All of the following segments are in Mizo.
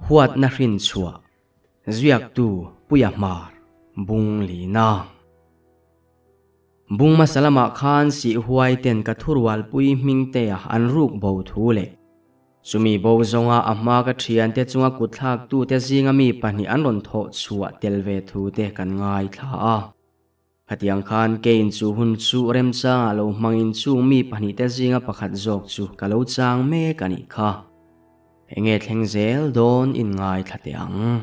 Huatna hrinchhuah, Ziaktu Puia Hmar, Bung Lina. Bung hmasa lamah khan sihhuai ten ka thurualpui hmingtea an ruk bo thu leh chumi bo zawnga a hma ka thiante chunga kutthlaktute zinga mi pahnih an rawn thawh chhuah tel ve thu te kan ngaithla a. Khatiang khan Cain chu hun chu remchangah lo hmangin chung mi pahnihte zinga pakhat zawk chu ka lo chang mek a nih kha. Enge thleng zel dawn in ngaithla teh ang.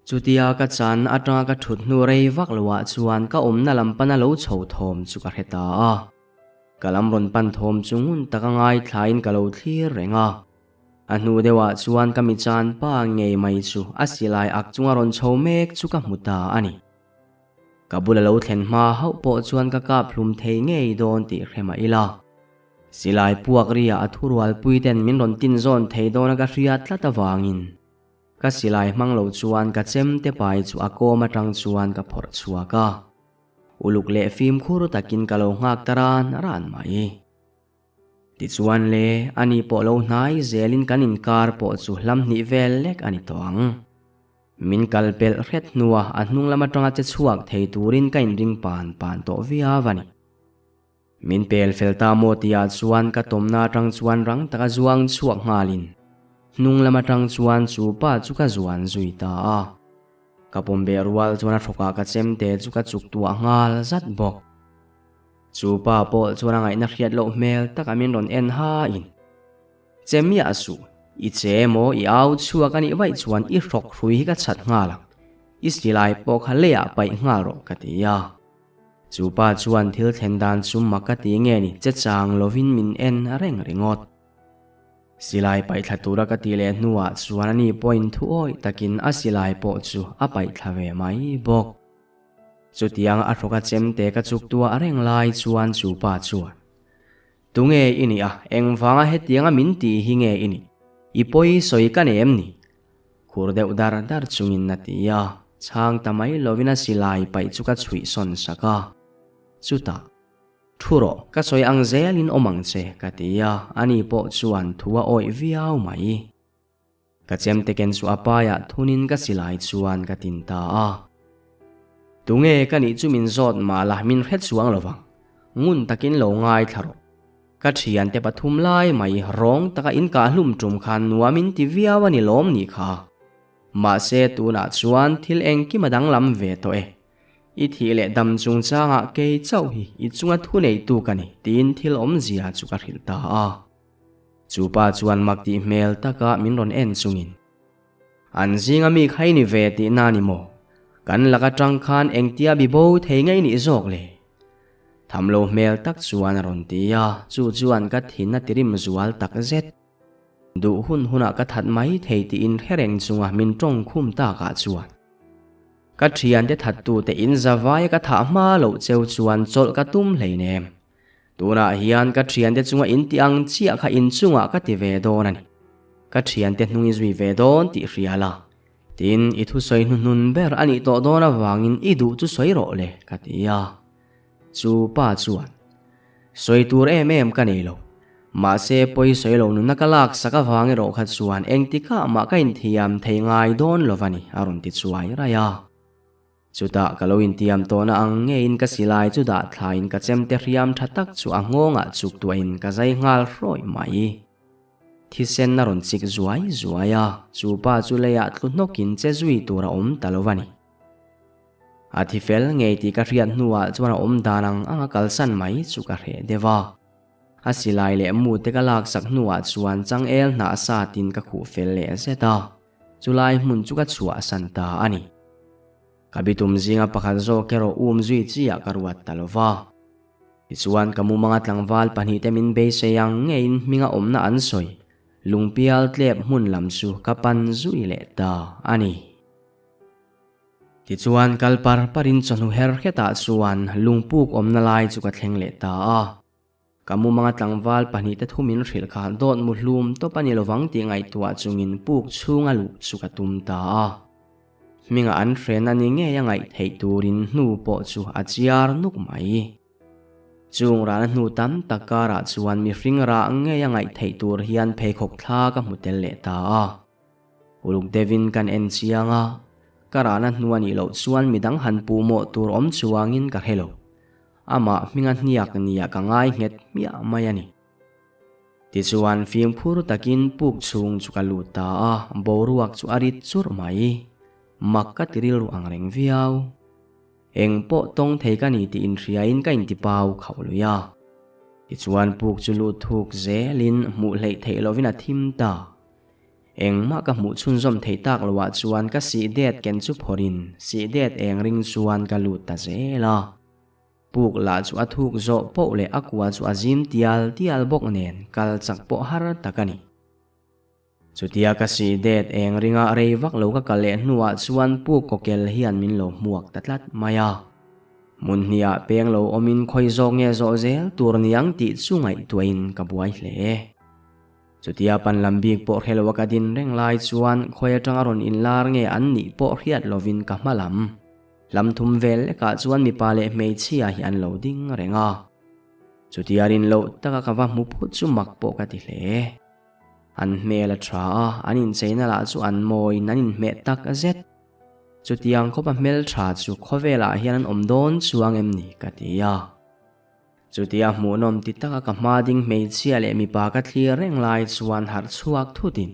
Chutia ka chan atanga ka thut hnu rei vak loah chuan ka awmna lam pana lo chho thawm chu ka hre ta a. Ka lam rawn pan thawm chu ngun taka ngaithlain ka lo thlir reng a. A hnu deuhah chuan ka mi chan pa ngei mai chu a silai ak chunga rawn chho mek chu ka hmu ta a ni. Ka bula lo thlen hma hauh pawh chuan ka kap hlum thei ngei dawn tih hre mah ila. Silai puak ria a thurualpui ten min rawn tin zawn thei dawna ka hriat tlat avangin ka silai hmang lo chuan ka chemte pai chu a kawm atang chuan ka phawrh chhuak a. Uluk leh fimkhur takin ka lo nghak ta ran ran mai. Tichuan le, ani pawh lo hnai zelin kan inkar pawh chu hlam hnih vel lek a ni tawh ang. Min kal pelh hret hnua a hnung lam atanga che chhuak thei turin ka inring pan pan tawh viau a ni. Min pel fel ta maw tihah chuan ka tawmna atang chuan rang taka zuang chhuak nghalin hnung lam atang chuan chu pa chu ka zuan zui ta a. Ka pawm beh rual chuan a hrawkah ka chemte chu ka chuk tuah nghal zat bawk. Chu pa pawh chuan a ngaihna hriat loh hmel taka min rawn en hain, Che miah suh, i che emaw i au chhuak a nih vaih chuan i hrawk hrui hi ka chhat nghal ang, i silai pawh kha leiah paih nghal rawh ka ti a. Chu pa chuan thil thlen dan chu mak ka ti nge ni che chang lovin min en reng ringawt. Silai paih thla tura ka ti leh hnuah chuan ani pawhin thu awih takin a silai pawh chu a paih thla ve mai bawk. Chutiang a hrawk a chemte ka chuk tuah reng lai chuan chu pa chuan, Tunge i nih a, engvanga hetianga min ti hi nge i nih? I pawi sawi ka nei em ni? Khur deuh dar dar chungin a ti a, chhang ta mai lovin a silai paih chu ka chhuih sawn sak a. Chutah, Thu rawh, ka sawi ang zelin awm ang che, ka ti a, ani pawh chuan thu a awih viau mai. Ka chemte ken chu a paiah thunin ka silai chuan ka tin ta a. Tunge ka nih chu min zawt mah la min hre chuang lo vang. Ngun takin lo ngaithla rawh. Ka thiante pathum lai mai rawng taka in kah hlum tum khan nuam in ti viau a ni lawm ni kha. Mahse tunah chuan thil engkim a danglam ve tawh e. I thih leh dam chungchangah kei chauh hi i chunga thuneitu ka ni tiin thil awmzia chu ka hrilh ta a. Chu pa chuan mak tih hmel taka min rawn en chungin, An zinga mi kha i ni ve tih na ni maw? Kan lak atang khan engtia bi bo thei ngei nih zawk le? Tham lo hmel tak chuan a rawn ti a, chu chuan ka thin a tirim zual tak zet. Duh hun hunah ka that mai thei tiin hre reng chunga min tawng khum takah chuan, Ka thiante thattute in zavaia ka thah hma loh cheu chuan chawlh ka tum hleinem. Tunah hian ka thiante chunga in ti ang chiah kha in chungah ka ti ve dawn a ni. Ka thiante hnung i zui ve dawn tih hria la. Tin, i thusawi hnuhnun ber a nih tawh dawn avangin i duh chu sawi rawh le, ka ti a. Chu pa chuan, Sawi tur em em ka nei lo. Mahse, pawi sawi lo nuna ka lak sak avang erawh kha chuan engtikah mah ka inthiam thei ngai dawn lo va ni, a rawn ti chuai raih a. Chutah ka lo intiam tawhna ang ngeiin ka silai chu dah thlain ka chemte hriam tha tak chu a nghawngah chuk tuahin ka zai nghal hrawih mai. Thisen a rawn chik zuai zuai a, chu pa chu leiah tlu hnawkin che zui tur a awm ta lo va ni. A thi fel ngei tih ka hriat hnuah chuan a awm dan ang anga kalsan mai chu ka hreh deuh a. A silai leh mute ka laksak hnuah chuan changel hnah satin ka khuh fel leh zet a. Chulai hmun chu ka chhuahsan ta a ni. Ka bitum zinga pakhat zawk erawh um zui chiah ka ruat ta lo va. Tichuan ka mumanga tlangval pahnihte min beisei ang ngeiin hminga awmna an sawi, lungpial tlep hmun lam chu ka pan zui leh ta a ni. Tichuan kal par parin chawhnu her hretah chuan lungpuk awmna lai chu ka thleng leh ta a. Ka mumanga tlangval pahnihte thu min hrilh kha dawt mu hlum tawp a ni lovang tih ngaihtuah chungin puk chhunga luh chu ka tum ta a. Hminga an hren a ni ngei a ngaih theih turin hnu pawh chu a chiar nuk mai. Chung rana hnu tam tak karah chuan mihring rah ngei a ngaih theih tur hian pheikhawk thla ka hmu tel leh ta a. Uluk deuhin kan en chiang a, ka rana hnu a nih loh chuan midang han puh mawh tur awm chuangin ka hre lo. Amah hminga hniak nia ka ngai nghet hmiah mai a ni. Tichuan fimkhur takin puk chhung chu ka lut ta a, boruak chu a rit churh mai. Mak ka ti rilru ang reng viau. Eng pawh tawng thei ka ni tih inhriain ka intipau khauh lui a. Tichuan puk chu lut thuk zelin hmuh hleih theih lovin a thim ta. Engmah ka hmuh chhunzawm theih tak loah chuan ka sih det ken chu phawrhin sih det eng ring chuan ka lut ta zel a. Puk lah chu a thuk zawh poh leh a kua chu a zim tial tial bawk nen kal chak pawh har tak a ni. Chutia ka sih det eng ringa rei vak lo ka kal leh hnuah chuan puk kawkel hian min lo hmuak ta tlat mai a. Hmun hniah peng lo awmin khawi zawk nge zawh zel tur niang tih chu ngaihtuahin ka buai hle. Chutia pan lam bik pawh hre loa ka din reng lai chuan khawi atanga rawn inlar nge an nih pawh hriat lovin ka hma lam. Lam thum vel lekah chuan mipa leh hmeichhia hi an lo ding reng a. Chutia rin loh taka ka va hmu phut chu mak pawh ka ti hle. An hmel a tha a, an incheina lah chu an mawiin an inhmeh tak zet. Chutiang khawpa hmeltha chu khawvelah hian an awm dawn chuang em ni ka ti a. Chutia hmuhnawm ti taka ka hma ding hmeichhia leh mipa ka thlir reng lai chuan harh chhuak thutin,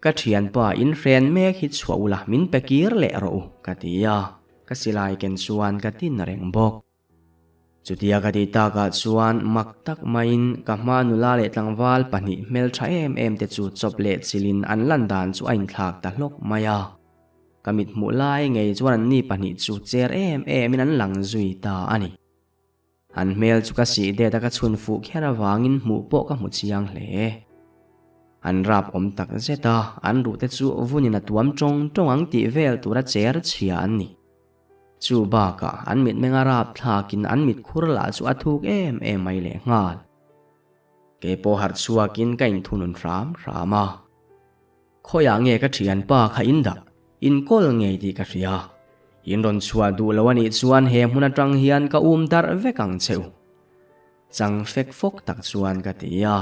Ka thianpa in hren mek hi chhuah ula min pe kir leh rawh u ka ti a, ka silai ken chuan ka tin reng bawk. Chutia ka tih takah chuan mak tak maiin ka hma nula leh tlangval pahnih hmeltha em em te chu chawp leh chilhin an lan dan chu a inthlak ta hlawk mai a. Ka mit hmuh lai ngei chuan an ni pahnih chu cher em emin an lang zui ta a ni. An hmel chu ka sih det a ka chhun fuh kher avangin hmuh pawh ka hmu chiang hle. An rap awm tak zet a, an ruhte chu vunin a tuam tawng tawng ang tih vel tura cher chhia an ni. Chu bakah an mitmeng a rap thlakin an mitkhur lah chu a thuk em em mai leh nghal. Kei pawh harh chhuakin ka inthunun hram hram a. Khawiah nge ka thianpa kha in dah? In kawl ngei tih ka hria. In rawn chhuah duh lo a nih chuan he hmun atang hian ka um darh vek ang che u. Chang fek fawk tak chuan ka ti a.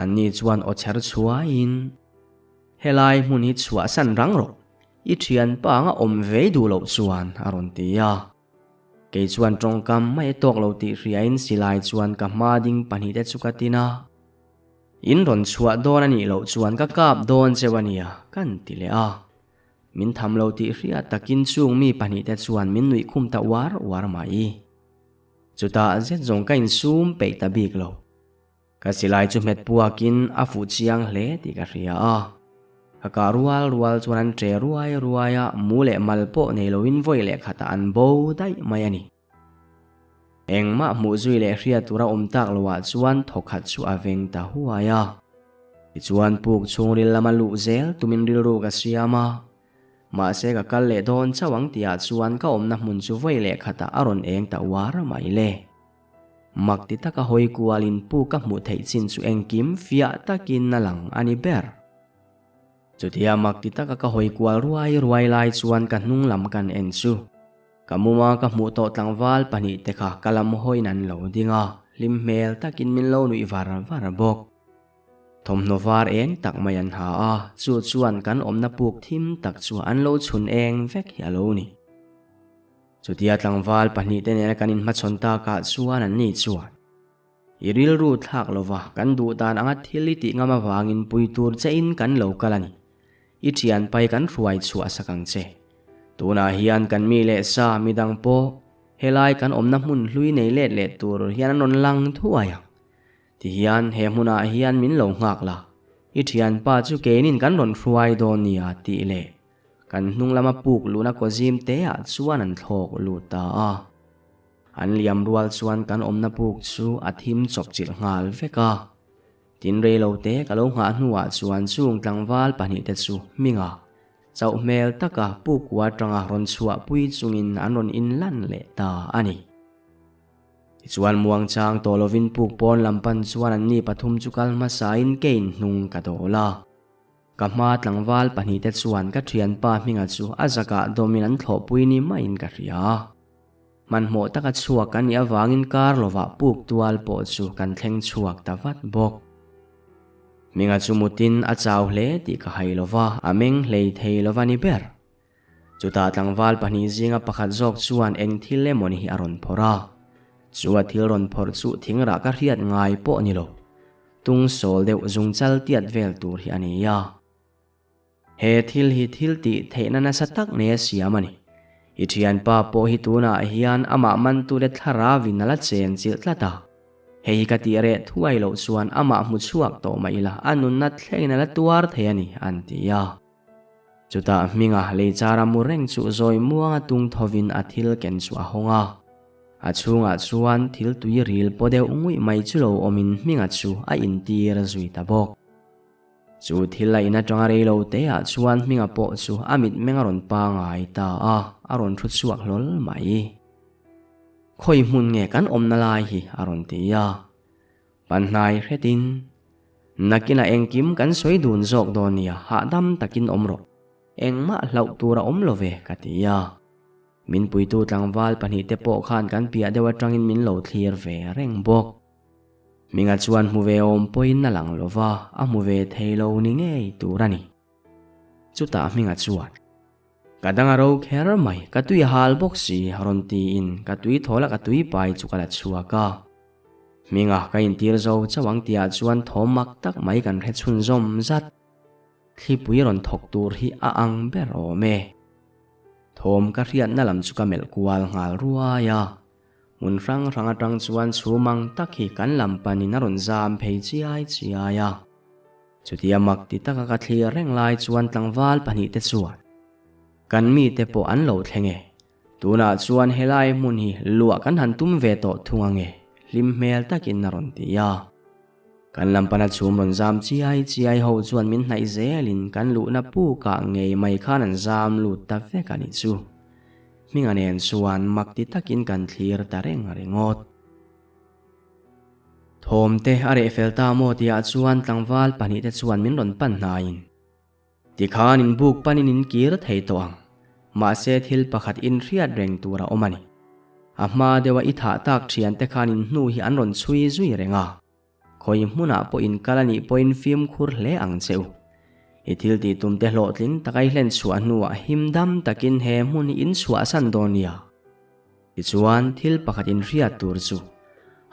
Anni chuan aw chher chhuaiin, Helai hmun hi chhuahsan rang rawh. I thianpa anga awm ve duh loh chuan a rawn ti a. Kei chuan tawngkam mai a tawk lo tih hriain silai chuan ka hma ding pahnihte chu ka tin a. In rawn chhuah dawn a nih loh chuan ka kap dawn cheu a nia, kan ti leh a. Min tham lo tih hriat takin chung mi pahnihte chuan min nuih khum ta uar uar mai. Chutah zet zawng ka insum peih ta bik lo. Ka silai chu hmet puakin a fuh chiang hle tih ka hria a. Ka kah rual rual chuan an ṭe ruai ruai a, mu leh mal pawh nei loin vawi leh khatah an bo daih mai a ni. Engmah hmuh zui leh hriat tura awm tak loah chuan thawkhat chu a veng ta huai a. Tichuan puk chhungril lama luh zel tumin rilru ka siam a. Mahse ka kal leh dawn chauh ang tihah chuan ka awmna hmun chu vawi leh khatah a rawn eng ta uar mai le. Mak ti taka hawi kualin pu ka hmuh theih chin chu engkim fiah takin a lang a ni ber. Chutia mak ti taka ka hawi kual ruai ruai lai chuan ka hnung lam kan en chu. Ka muma ka hmuh tawh tlangval pahnih te kha ka lam hawiin an lo ding a, hlim hmel takin min lo nuih var var bawk. Thawmhnaw var eng tak mai an ha a, chu chuan kan awmna puk thim tak chu an lo chhun eng vek hi a lo ni. Chutia tlangval pahnihte nena kan inhmachhawn takah chuan an ni chuan, I rilru thlak lova kan duh dan anga thil i tih ngam avangin pui tur chein kan lo kal a ni. I thianpai kan hruai chhuah sak ang che. Tunah hian kan mi leh sa midang pawh helai kan awmna hmun hlui nei let leh tur hian an rawn lang thuai ang. Tihian he hmunah hian min lo nghak la, i thianpa chu keinin kan rawn hruai dawn nia tih leh Kan hnung lama puk luhna kaw zim te ah chuan an thlawk lut ta a. An liam rual chuan kan awmna puk chu a thim chawp chilh nghal vek a. Tin rei lo te ka lo nghah hnuah chuan chung tlangval pahnih te chu hminga chauh hmel taka puk kua atanga rawn chhuah pui chungin an rawn inlan leh ta a ni. Tichuan muangchang tawh lovin puk pawn lam pan chuan anni pathum chu kal hmasain kein hnung ka dawl a. Ka hma tlangval pahnihte chuan ka thianpa hminga chu a zakah dawmin an thlawhpui ni maiin ka hria. Hmanhmawh taka chhuak kan nih avangin kar lovah puk tual pawh chu kan thleng chhuak ta vat bawk. Hminga chu mutin a chau hle tih ka hai lova, a meng hlei thei lova ni ber. Chutah tlangval pahnih zinga pakhat zawk chuan eng thil emawni hi a rawn phawrh a. Chu a thil rawn phawrh chu thingrah ka hriat ngai pawh ni lo. Tung sawl deuh zung chal tiat vel tur hi a ni a. He thil hi thil tih theihna nasa tak nei a siam a ni. I thianpa pawh hi tunah hian amah mantute thlarauin a la chen chilh tlat a. Hei hi ka tih reh thuai loh chuan amah hmu chhuak tawh mah ila a nunna thlengin a la tuar thei a ni, an ti a. Chutah hminga leichara mu reng chu zawi muanga tung thovin a thil ken chu a hawng a. A chhungah chuan thil tui ril paw deuh nguih mai chu lo awmin hminga chu a intir zui ta bawk. Chu thil a in atanga rei lo te ah chuan hminga pawh chu a mitmeng a rawn pangai ta a, a rawn thu chhuak hlawl mai. Khawi hmun nge kan awmna lai hi a rawn ti a. Panhnai hretin, Nakinah engkim kan sawi dun zawk dawn nia, hahdam takin awm rawh. Engmah hlauh tur a awm lo ve ka ti a. Min puitu tlangval pahnihte pawh khan kan piah deuh atangin min lo thlir ve reng bawk. Hminga chuan hmu ve awm pawhin a lang lo va, a hmu ve thei lo ni ngei tur a ni. Chutah Hminga chuan, Ka dang a ro kher mai, ka tui a hal bawk si, rawn tiin ka tui thawl a ka tui pai chu ka la chhuak a. Hminga ka intir zo chauh ang tihah chuan thawm mak tak mai kan hre chhunzawm zat. Thlipui rawn thawk tur hi a ang ber awm e. Thawm ka hriatna lam chu ka melh kual nghal ruai a. Hmun hrang hrang atang chuan chhum ang tak hi kan lam panin a rawn zam phei chiai chiai a. Chutia mak ti taka ka thlir reng lai chuan tlangval pahnihte chuan kan mite pawh an lo thleng e. Tunah chuan helai hmun hi luah kan han tum ve tawh thung ange, hlim hmel takin a rawn ti a. Kan lam pana chhum rawn zam chiai chiai ho chuan min hnaih zelin kan luhna pukah ngei mai khan an zam lut ta vek a nih chu. Hminga nen chuan mak ti takin kan thlir ta reng ringawt. Thawmte a reh fel ta maw tihah chuan tlangval pahnihte chuan min rawn pan hnaiin, Tikhan in buk panin in kir thei tawh ang, mahse thil pakhat in hriat reng tur a awm a ni. A hma deuha i thah tak thiante khan in hnu hi an rawn chhui zui reng a. Khawi hmunah pawh in kal a nih pawhin fimkhur hle ang che u. I thil tih tum te hlawhtling taka i hlen chhuah hnuah him dam takin he hmun hi in chhuahsan dawn nia. Tichuan, thil pakhat in hriat tur chu,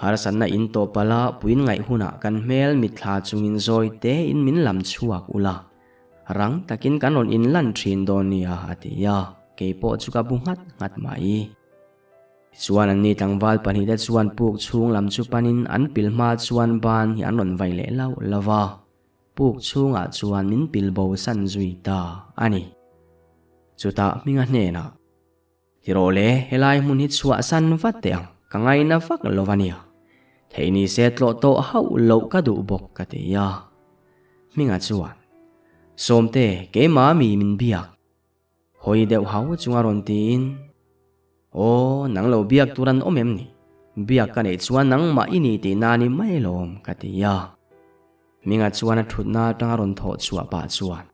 harsatna in tawh pala puin ngaih hunah kan hmel mitthla chungin zawi tein min lam chhuak ula, rang takin kan rawn inlan thin dawn nia a ti a, keipawh chu ka bu nghat nghat mai. Tichuan anni tlangval pahnihte chuan puk chhung lam chu panin an pil hma chuan ban hi an rawn vai leh lauh lauh a, puk chhungah chuan min pil bo san zui ta a ni. Chutah hminga hnenah, Ti rawh le, helai hmun hi chhuah san vat teh ang, ka ngaina vak lo a nia. Theih ni se tlawh tawh hauh loh ka duh bawk ka ti a. Hminga chuan, Sawmte, keimah mi min biak. Hawi deuh hau chunga rawn tiin, Aw, nang lo biak tur an awm em ni? Biak ka neih chuan nangmah i ni tih na ni mai lawm, ka ti a. Hminga chuan a thutna atanga rawn thawh chhuah pah chuan,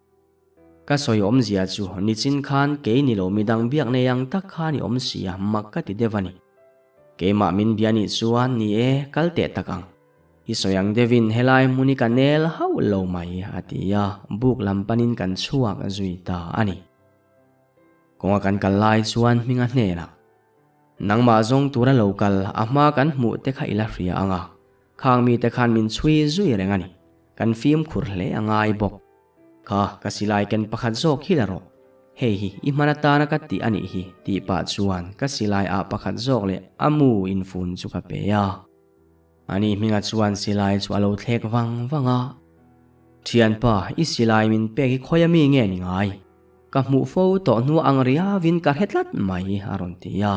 Ka sawi awmzia chu nichin khan kei ni lo midang biak nei ang tak khan i awm si a, mak ka ti deuh a ni. Keimah min bia nih chuan ni e, kal teh tak ang. I sawi ang deuhin helai hmun hi ka nel hauh lo mai, a ti a, buk lam panin kan chhuak zui ta a ni. Kawnga kan kal lai chuan hminga hnenah, Nangmah zawng tura lo kal a hma kan hmuh te kha i la hria ang a, khang mite khan min chhui zui reng a ni, kan fimkhur hle a ngai bawk. Kha, ka silai ken pakhat zawk hi la rawh, hei hi i hman atana ka tih a nih hi, tih pah chuan ka silai ah pakhat zawk leh a mu infun chu ka pe a. Ani hminga chuan silai chu a lo thlek vang vang a. Thianpa, i silai min pek hi khawi ami nge ni ngai? Ka hmuh fo tawh hnu ang riauin ka hre tlat mai, a rawn ti a.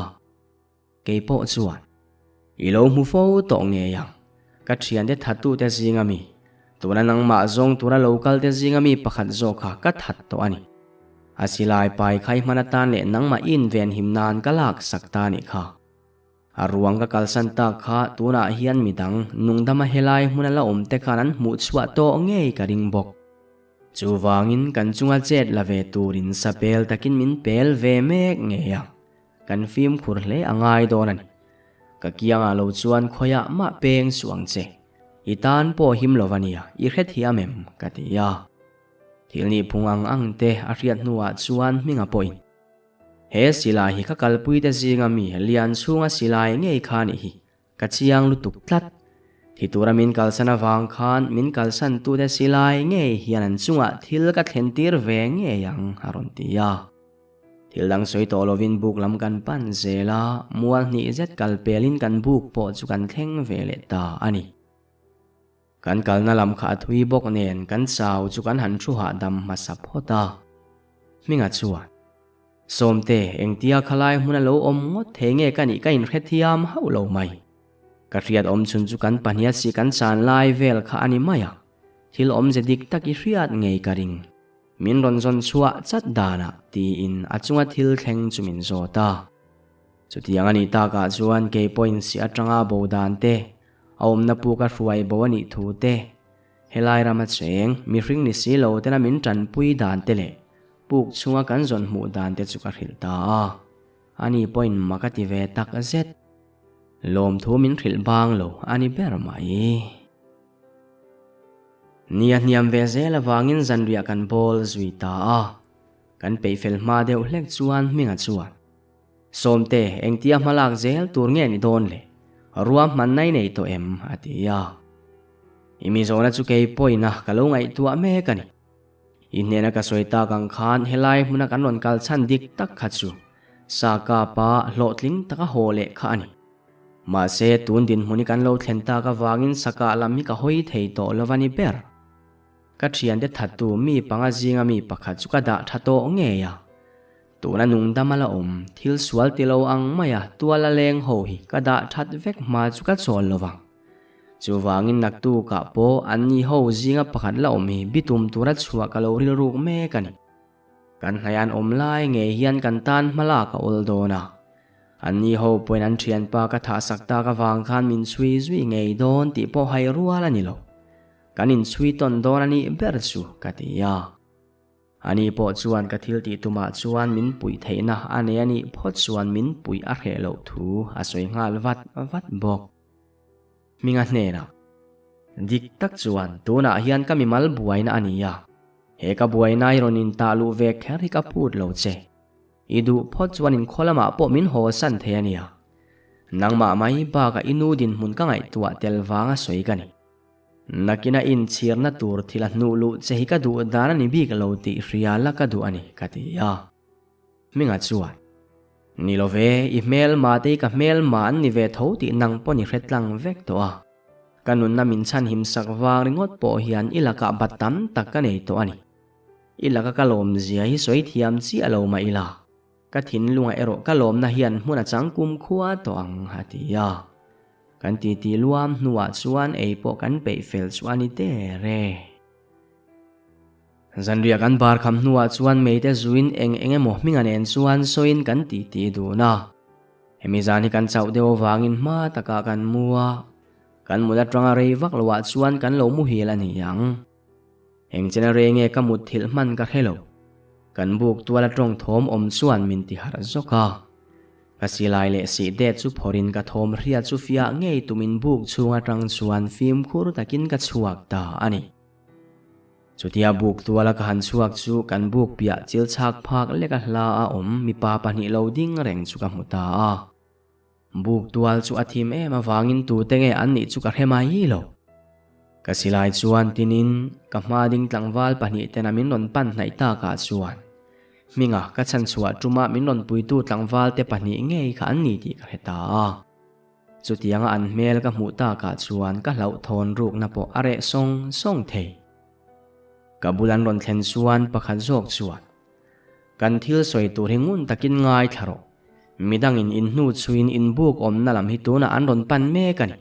Kei pawh chuan, I lo hmu fo tawh ngei ang. Ka thiante thattute zing ami, tuna nangmah zawng tura lo kalte zing ami pakhat zawk kha ka that tawh a ni. A silai pai kha i hman atan leh nangmah i invenhim nan ka laksak ta a nih kha. A ruang ka kalsan tak kha tunah hian midang nungdama helai hmuna la awm te khan an hmuh chhuah tawh ngei ka ring bawk. Chuvangin kan chunga chet la ve turin sa pel takin min pel ve mek ngei ang. Kan fimkhur hle a ngai dawn a ni. Ka kiangah lo chuan khawiah mah peng suh ang che. I tan pawh him lo va nia, i hrethiam em? ka ti a. Thil nih phung ang ang te a hriat hnuah chuan hminga pawhin, He silai hi ka kalpuite zinga mi lian chhunga silai ngei kha nih hi. Ka chiang lutuk tlat. Thi tura min kalsan avang khan min kalsan tute silai ngei hian an chungah thil ka thlen tir ve ngei ang a rawn ti a. Thil dang sawi tawh lovin buk lam kan pan zel a, mual hnih zet kal pelin kan buk pawh chu kan thleng ve leh ta a ni. Kan kalna lam kha a thui bawk nen kan chau chu kan han thu hahdam hmasa phawt a. Hminga chuan, Sawmte, engtia khalai hmun a lo awm ngawt thei nge ka nih ka inhrethiam hauh lo mai. Ka hriat awm chhun chu kan pahniha si kan chan lai vel kha a ni mai a, thil awmze dik tak i hriat ngei ka ring. Min rawn zawn chhuah chat danah tiin a chunga thil thleng chu min zawt a. Chutiang a nih takah chuan kei pawhin si atanga bo dan te, A awmna puk a hruai bo a nih thu te, helai rama cheng mihring ni si lo tena min tanpui dan te leh puk chhunga kan zawn hmuh dan te chu ka hrilh ta a. Ani pawhin mak a ti ve tak zet. Lawmthu min hrilh bang lo a ni ber mai. Ni a hniam ve zel avangin zanriah kan bawl zui ta a. Kan peihfel hma deuh hlek chuan Hminga chuan. Sawmte, engtia hmalak zel tur nge ni dawn le? Ruahman nai nei tawh em? a ti a. I mi zawhna chu kei pawina ka lo ngaihtuah mek a ni. I hnena ka sawi tak ang khan helai hmuna kan rawn kal chhan dik tak kha chu sa kapa hlawhtling taka haw leh kha a ni. Mahse, tun dinhmun hi kan lo thlen tak avangin sakah lam hi ka hawi thei tawh lo a ni ber. Ka thiante thattu mi panga zinga mi pakhat chu ka dah tha tawh ngei a. Tuna nungdam a la awm, thil sual ti lo ang maia tual a leng ho hi ka dah that vek hma chu ka chawl lo vang. Chuvangin naktukah pawh anni ho zinga pakhat la awm hi bitum tura chhuah ka lo rilruk mek a ni. Kan hnaih an awm lai ngei hian kan tan hma lak a awl dawn a. Anni ho pawhin an thianpa ka thahsak tak avang khan min chhui zui ngei dawn tih pawh hai rual a ni lo. Kan inchhui tawn dawn a nih ber chu ka ti a. Ani pawh chuan ka thil tih tumah chuan min puih theihna a nei a nih phawt chuan min puih a hreh loh thu a sawi nghal vat vat bawk. Hminga hnenah, Dik tak chuan tunah hian ka mimal buaina a ni a, he ka buaina i rawn intah luh ve kher hi ka phut lo che. I duh phawt chuan inkhaw lamah pawh min hawsan thei a nia. Nangmah mai bakah i nu dinhmun ka ngaihtuah tel vanga sawi ka ni. Nakina inchhirna tur thil a hnuh luh che hi ka duh dan a ni bik lo tih hria la ka duh a ni, ka ti a. Hminga chuan, Ni lo ve, i hmelma te hi ka hmelma an ni ve tho tih nang pawh ni hre tlang vek tawh a. Ka nunna min chhanhim sak vang ringawt pawh hian i lakah bat tam tak ka nei tawh a ni. I laka ka lawmzia hi sawi thiam chiah lo mah ila, ka thinlungah erawh ka lawmna hian hmun a chang kumkhua tawh ang, a ti a. Kan titi luam hnuah chuan ei pawh kan peih fel chu a ni der e. Zanriah kan bar kham hnuah chuan meite zuin eng eng emaw hminga nen chuan sawiin kan titi dun a. Hemi zan hi kan chauh deuh avangin hma takah kan mu a, kan mut atanga rei vak loah chuan kan lo muhil a ni ang. Eng chena rei nge ka mutthilh hman ka hre lo. Kan buk tual a tawng thawm awm chuan min ti harh zawk a. Ka silai leh sih det chu phawrhin ka thawm hriat chu fiah ngei tumin buk chhung atang chuan fimkhur takin ka chhuak ta a ni. Chutia buk tuala ka han chhuak chu kan buk piah chil chhak phak leka hla a awm mipa pahnih lo ding reng chu ka hmu ta a. Buk tual chu a thim em avangin tute nge an nih chu ka hre mai lo. Ka silai chuan tinin ka hma ding tlangval pahnih tena min rawn pan hnaih takah chuan Hminga ka chhanchhuah ṭuma min rawn puitu tlangvalte pahnih ngei kha an ni tih ka hre ta a. Chutianga an hmel ka hmuh takah chuan ka hlauhthawn rukna pawh a reh sawng sawng thei. Ka bul an rawn thlen chuan pakhat zawk chuan, Kan thil sawi tur hi ngun takin ngaithla rawh. Midangin in hnu chhuiin in buk awmna lam hi tunah an rawn pan mek a ni.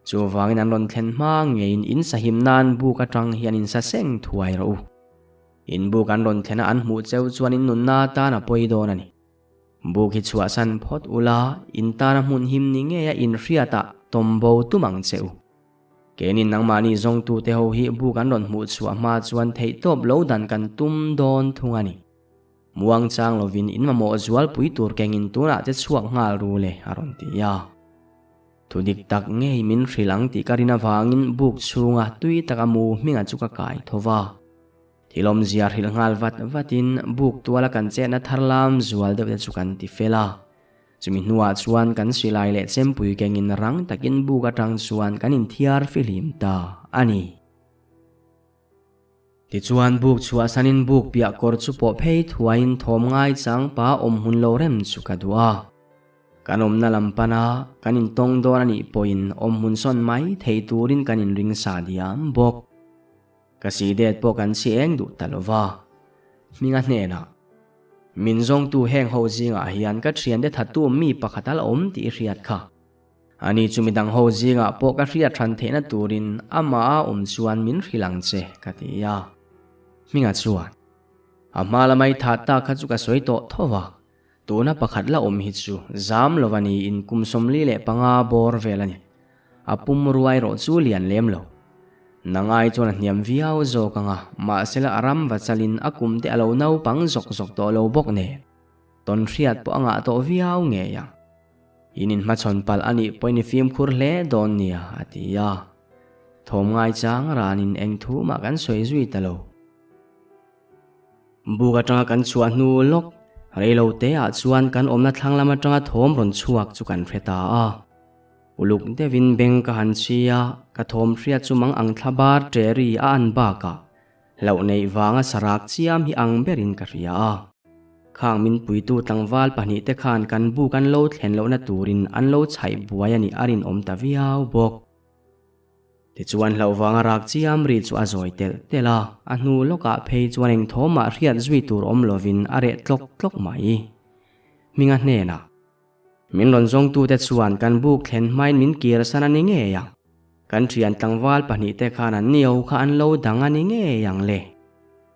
Chuvangin an rawn thlen hma ngeiin in sahim nan buk aṭang hian in saseng thuai rawh u. In buk an rawn thlen a an hmuh cheu chuan in nunna atan a pawi dawn a ni. Buk hi chhuahsan phawt ula, in tana hmun him ni ngeia in hriatah tawm bo tum ang che u. Keini nangmahni zawngtute ho hi buk an rawn hmuh chhuah hma chuan theihtawp lo dan kan tum dawn thung a ni. Muangchang lovin in mamawh zualpui tur kengin tunah che chhuak nghal ru le, a rawn ti a. Thu dik tak ngei min hrilh ang tih ka rin avangin buk chhunga tui taka mu hminga chu ka kai tho va. Thil awmzia hrilh nghal vat vatin buk tuala kan chetna thar lam zual deuh te chu kan ti fel a. Chumi hnuah chuan kan silai leh chempui kengin rang takin buk atang chuan kan inthiar fihlim ta a ni. Tichuan buk chhuahsanin buk piah kawr chu pawh phei thuaiin thawm ngai chang pa awm hun lo rem chu ka duh a. Kan awmna lam pana kan intawng dawn a nih pawhin awm hmun sawn mai thei turin kan inring sa diam bawk. Ka si det pawh kan chhi eng duh ta lo va. Hminga hnenah, Min zawngtu heng ho zingah hian ka thiante thattu mi pakhat a la awm tih i hriat kha. Ani chu midang ho zingah pawh ka hriat hran theihna turin amah a awm chuan min hrilh ang che, ka ti a. Hminga chuan, A hma lama i that tak kha chu ka sawi tawh tho va, tuna pakhat la awm hi chu zam lova niin kum 45 bawr vel a ni. A pum ruai rawh chu lian lem lo. Nangai chuan a hniam viau zawk ang a, mahsela a ram va chalin a kum te a lo naupang zawk zawk tawh lo bawk nen, tawn hriat pawh a ngah tawh viau ngei ang. In inhmachhawn palh a nih pawhin i fimkhur hle dawn nia, a ti a. Thawm ngaichang ranin eng thu mah kan sawi zui ta lo. Buk atanga kan chhuah hnu lawk, reilo te ah chuan kan awmna thlang lam atanga thawm rawn chhuak chu kan hre ta a. Uluk deuhin beng ka han chhi a, ka thawm hriat chu mang ang thla bar ṭe ri a an bakah Hlauh neih vanga sarak chiam hi ang berin ka hria a. Khang min puitu tlangval pahnihte khan kan buk an lo thlen lohna turin an lo chhaih buai a nih a rinawm ta viau bawk. Tichuan hlauh vanga rak chiam ri chu a zawi telh telh a, a hnu lawkah phei chuan eng thawmah hriat zui tur awm lovin a reh tlawk tlawk mai. Hminga hnenah. Min rawn zawngtute chuan kan buk thlen hmain min kir san a ni ngei ang. Kan thian tlangval pahnihte khan an nio kha an lo dang a ni ngei ang le.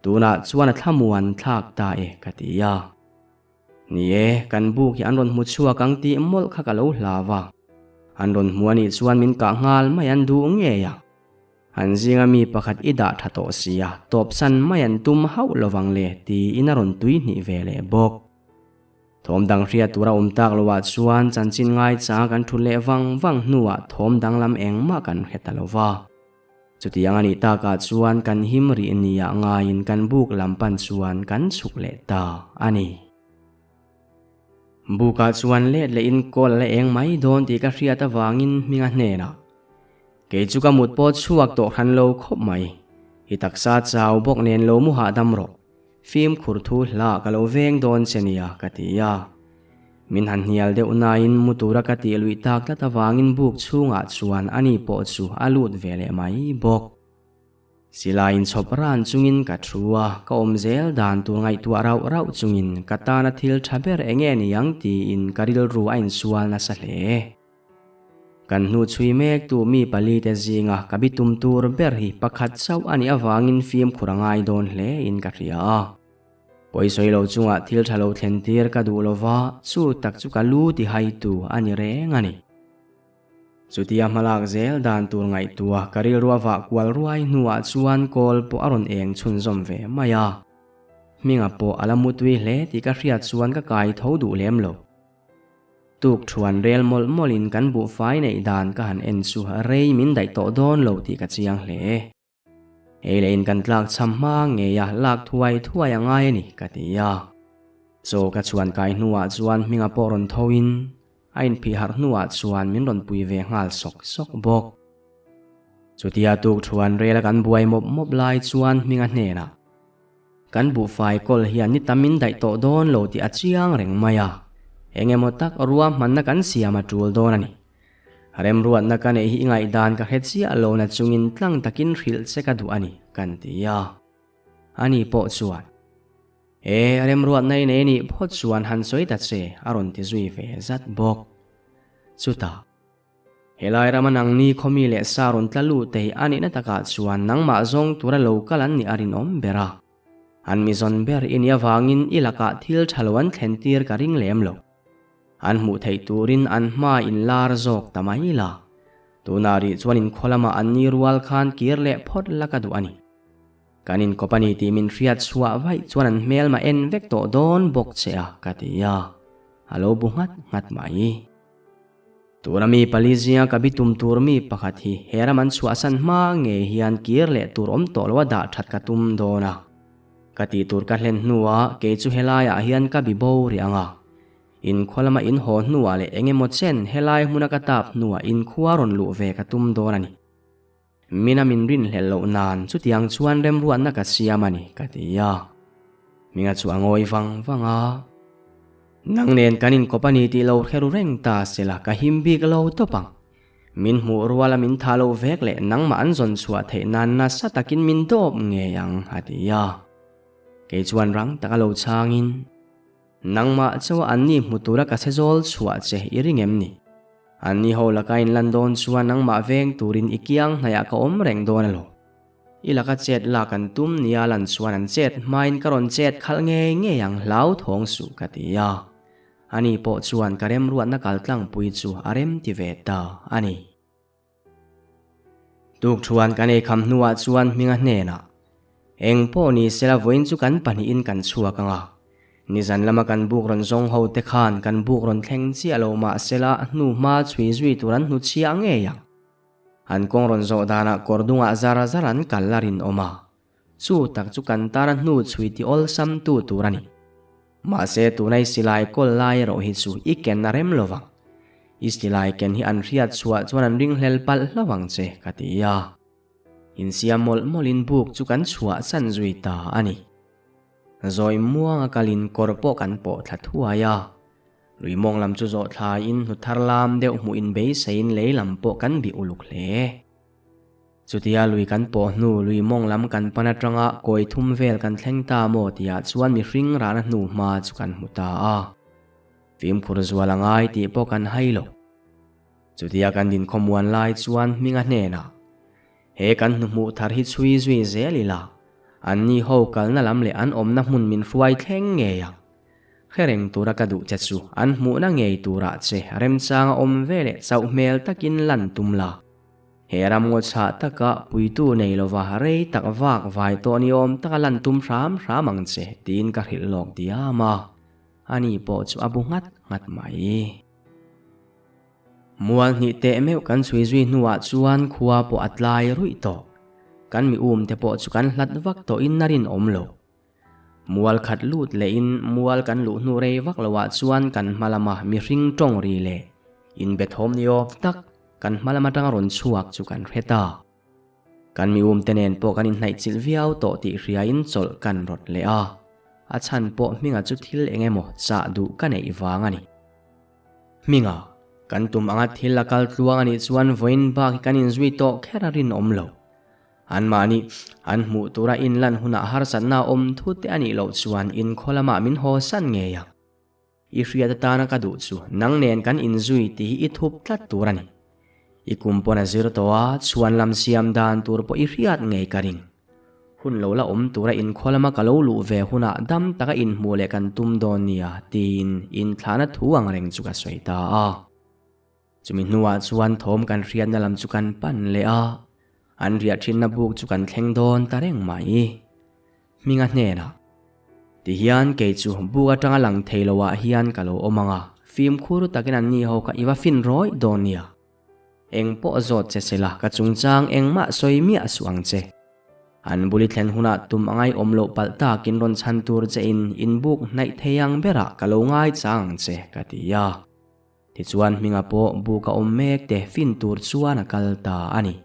Tunah chuan a thlamuan thlak ta e ka ti a. Ni e, kan buk hi an rawn hmu chhuak ang tih mawlh kha ka lo hlau a. An rawn hmu a nih chuan min kah nghal mai an duh ngei ang. An zinga mi pakhat i dah tha tawh sia, tawpsan mai an tum hauh lovang le tiin a rawn tuihnih ve leh bawk. Thawm dang hriat tura awm tak loah chuan chanchin ngaichang kan thut leh vang vang hnuah thawm danglam engmah kan hre ta lo va. Chutiang a nih takah chuan kan him rih nia ngaiin kan buk lam pan chuan kan chhuk leh ta a ni. Bukah chuan let lehin kawl a la eng mai dawn tih ka hriat avangin hminga hnenah, Kei chu ka mut pawh chhuak tawh hran lo khawp mai. I taksa chau bawk nen lo mu hahdam rawh. Fimkhur thu hla ka lo veng dawn che nia ka ti a. Min han hnial deuh nain mu tura ka tih luih tak tlat avangin buk chhungah chuan ani pawh chu a lut ve leh mai bawk. Silai inchhawp ran chungin ka thu a, ka awm zel dan tur ngaihtuah rauh rauh chungin ka tana thil tha ber enge ni ang tiin ka rilru a insual nasa hle. Kan hnu chhui mek tu mi pali te zinga ka bitum tur ber hi pakhat chauh a nih avangin fimkhur a ngai dawn hle in ka hria a. Pawisawi lo chungah thil tha lo thlen tir ka duh lova, chu tak chu ka lu ti hai tu a ni reng a ni. Chutia hmalak zel dan tur ngaihtuah ka rilru a vah kual ruai hnuah chuan kawl pawh a rawn eng chhunzawm ve mai a. Hminga pawh a la mutui hle tih ka hriat chuan ka kai tho duh lem lo. Tuk thuan rel mawlh mawlhin kan buhfai neih dan ka han en chu rei min daih tawh dawn lo tih ka chiang hle. Ei leh in kan tlak cham hma ngei a lak thuai thuai a ngai a ni ka ti a. Chaw ka chhuan kai hnuah chuan hminga pawh rawn tho in a inphih harh hnuah chuan min rawn pui ve nghal sawk sawk bawk. Chutia tuk thuan rel a kan buai mawp mawp lai chuan hminga hnenah. Kan buhfai kawl hian ni tam min daih tawh dawn lo tih a chiang reng mai a, eng emaw tak ruahmanna kan siam a tul dawn a ni. Remruatna ka neih hi i ngaihdan ka hre chiah lo na chungin tlang takin hrilh che ka duh a ni, kan ti a. Ani pawh chuan, E, remruatna i nei nih phawt chuan han sawi ta che, a rawn ti zui ve zat bawk. Chutah. Helai rama nangni khawmi leh sa rawn tla lut te hi a nihna takah chuan nangmah zawng tura lo kal an nih a rinawm ber a. An mizawn ber i nih avangin i lakah thil tha lo an thlen tir ka ring lem lo. An hmuh theih turin an hma in lar zawk ta mai la. Tunah rih chuan inkhaw lamah an ni rual khan kir leh phawt la ka duh a ni. Kan inkawp a ni tih min hriat chhuah vaih chuan an hmelma en vek tawh dawn bawk che a, ka ti a. A lo bu nghat nghat mai. Tuna mi pali zinga ka bitum tur mi pakhat hi he ram an chhuahsan hma ngei hian kir leh tur awm tawh lo a dah that ka tum dawn a. Ka tih tur ka hlen hnuah kei chu helaiah hian ka bi bo rih ang a. Inkhua lama in haw hnuah leh eng emaw chen helai hmuna ka tap hnuah inkhua rawn luh ve ka tum dawn a ni. Mina min rinhlelh loh nan chutiang chuan remruatna ka siam a ni, ka ti a. Minga chu a ngawi vang vang a. Nang nen kan inkawp a ni tih lo hre ru reng ta sela ka him bik lo tawp ang. Min hmuh ruala min tha lo vek leh nangmah an zawn chhuah theih nan nasa takin min dawp ngei ang, a ti a. Kei chuan rang taka lo chhangin. Nangmah chawa anni hmu tura ka che zawl chhuah che i ring em ni? Anni ho laka in lan dawn chuan nangmah veng turin i kiang hnaiah ka awm reng dawn alo. I laka chet lak an tum nia lan chuan an chet hmain ka rawn chet khalh ngei ngei ang hlau thawng suh ka ti a. Ani pawh chuan ka remruatna kaltlangpui chu a rem ti ve ta a ni. Tukthuan kan ei kham hnuah chuan hminga hnenah, Eng pawh ni sela vawiin chu kan pahnihin kan chhuak ang a. Nizan lama kan buk rawn zawng ho te khan kan buk rawn thleng chiah lo mah sela hnu hma chhui zui tur an hnu chhiah ngei ang. An kawng rawn zawh danah kawr dungah zar zar an kal a rinawm a. Chu tak chu kan tana hnu chhui ti awlsam tu tur a ni. Mahse tuna i silai kawl lai erawh hi chu i ken a rem lo vang. I silai ken hi an hriat chhuah chuan an ringhlel palh hlauh ang che, ka ti a. Insiam mawlh mawlhin buk chu kan chhuah san zui ta a ni. Zawi muanga kalin kawr pawh kan pawh thla thuai a. Lui mawng lam chu zawh thlaiin hnu thar lam deuh hmuh inbeiseiin lei lam pawh kan bih uluk hle. Chutia lui kan pawh hnu lui mawng lam kan pan atanga kawi thum vel kan thleng ta maw tihah chuan mihring rahna hnu hma chu kan hmu ta a. Fimkhur zual a ngai tih pawh kan hai lo. Chutia kan dinkhawmuan lai chuan hminga hnenah, He kan hnuhmuh thar hi chhui zui zel ila, anni ho kalna lam leh an awmna hmun min hruai thleng ngei ang. Hre reng tura ka duh che chu an hmuhna ngei turah che remchanga awm ve leh chauh hmel takin lan tum la. He ram ngaw chhah taka puitu nei lova rei tak vak vai tawh ni awm taka lan tum hram hram ang che tiin ka hrilh lawk diam a, ani pawh chu a bu nghat nghat mai. Mual hnih teh meuh kan chhui zui hnuah chuan khua pawh a tlai ruih tawh. Kan mi um te pawh chu kan hlat vak tawhin a rinawm lo. Mual khat lut lehin mual kan luh hnu rei vak loah chuan kan hma lama mihring tawng ri leh inbe thawm ni awk tak kan hma lam atanga rawn chhuak chu kan hre ta. Kan mi umte nen pawh kan inhnaih chilh viau tawh tih hriain chawlh kan rawt leh a, a chhan pawh hminga chu thil eng emaw chah duh ka neih vang a ni. Hminga, kan tum anga thil a kal tluang a nih chuan vawiin bak hi kan inzui tawh kher a rinawm lo. Anmahni an hmuh tura inlan hunah harsatna awm thut te a nih loh chuan inkhaw lamah min haw san ngei ang. I hriat atana ka duh chu nang nen kan inzui tih hi i thup tlat tur a ni. I kum pawn a zir tawh a, chhuan lam siam dan tur pawh i hriat ngei ka ring. Hun lo la awm tura inkhaw lama ka lo luh ve hunah dam taka inhmuh leh kan tum dawn nia tiin inthlahna thu ang reng chu ka sawi ta a. Chumi hnuah chuan thawm kan hriatna lam chu kan pan leh a, an riah thinna buk chu kan thleng dawn ta reng mai. Hminga hnenah, Tihian kei chu buk atanga lang thei loah hian ka lo awm ang a, fimkhur takin anni ho kha i va fin rawih dawn nia. Eng pawh zawt che sela ka chungchang engmah sawi miah suh ang che. An buli thlen hunah tum a ngaihawm loh palh takin rawn chhan tur chein inbuk hnaih thei ang berah ka lo ngaichang ang che, ka ti a. Tichuan hminga pawh buk a awm mek te fin tur chuan a kal ta a ni.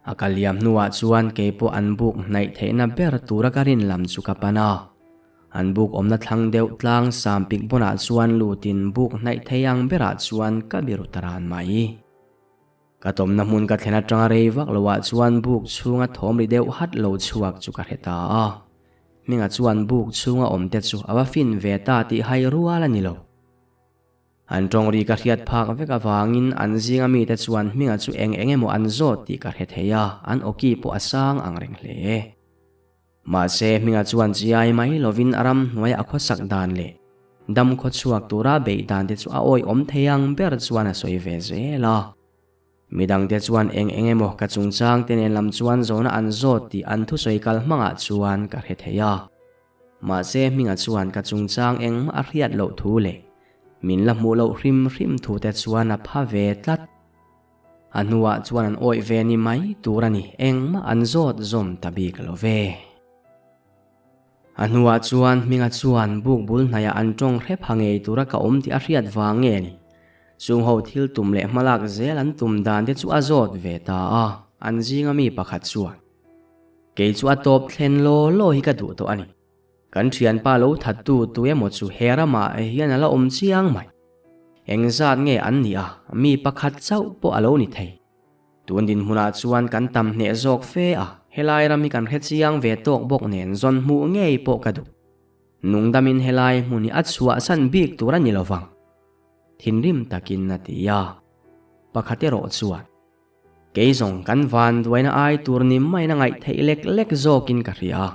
A kal liam hnuah chuan kei pawh an buk hnaih theihna ber tura ka rin lam chu ka pan a. An buk awmna thlang deuh tlang sam pik bunah chuan lutin buk hnaih thei ang berah chuan ka biru ta ran mai. Ka tawmna hmun ka thlen atanga rei vak loah chuan buk chhunga thawm ri deuh hat lo chhuak chu ka hre ta a. Hminga chuan buk chhunga awmte chu a va fin ve ta tih hai rual a ni lo. An tawng ri ka hriat phak vek avangin an zinga mite chuan hminga chu eng eng emaw an zawt tih ka hre thei a, an awki pawh a sang ang reng hle. Mahse, hminga chuan chiai mai lovin a ram hnuaia a khawsak dan leh dam khawchhuak tura beih dan te chu a awihawm thei ang ber chuan a sawi ve zel a. Midangte chuan eng eng emaw ka chungchang te nen lam chuan zawhna an zawt tih an thusawi kal hmangah chuan ka hre thei a. Mahse hminga chuan ka chungchang engmah a hriat loh thu leh min la hmuh loh hrim hrim thu te chuan a pha ve tlat. A hnuah chuan an awih ve ni mai tur a ni, engmah an zawt zawm ta bik lo ve. A hnuah chuan Hminga chuan buk bul hnaiah an tawng hrep ha ngei tura ka awm tih a hriat vang nge ni? Chung ho thil tum leh hmalak zel an tum dan te chu a zawt ve ta a, an zinga mi pakhat chuan, Kei chu a tawp thlen law law hi ka duh tawh a ni. Kan thianpa lo thattu tu emaw chu he ramah hian a la awm chiang mai. Engzat nge an nih a, mi pakhat chauh pawh a lo ni thei. Tun dinhmunah chuan kan tam hneh zawk fe a, helai ram hi kan hre chiang ve tawk bawk nen zawn hmuh ngei pawh ka duh. Nungdamin helai hmun hi a chhuahsan bik tur a ni lo vang. Thinrim takin a ti a. Pakhat erawh chuan, Kei zawng kan van duaina ai tur ni maiin a ngaih theih lek lek zawkin ka hria.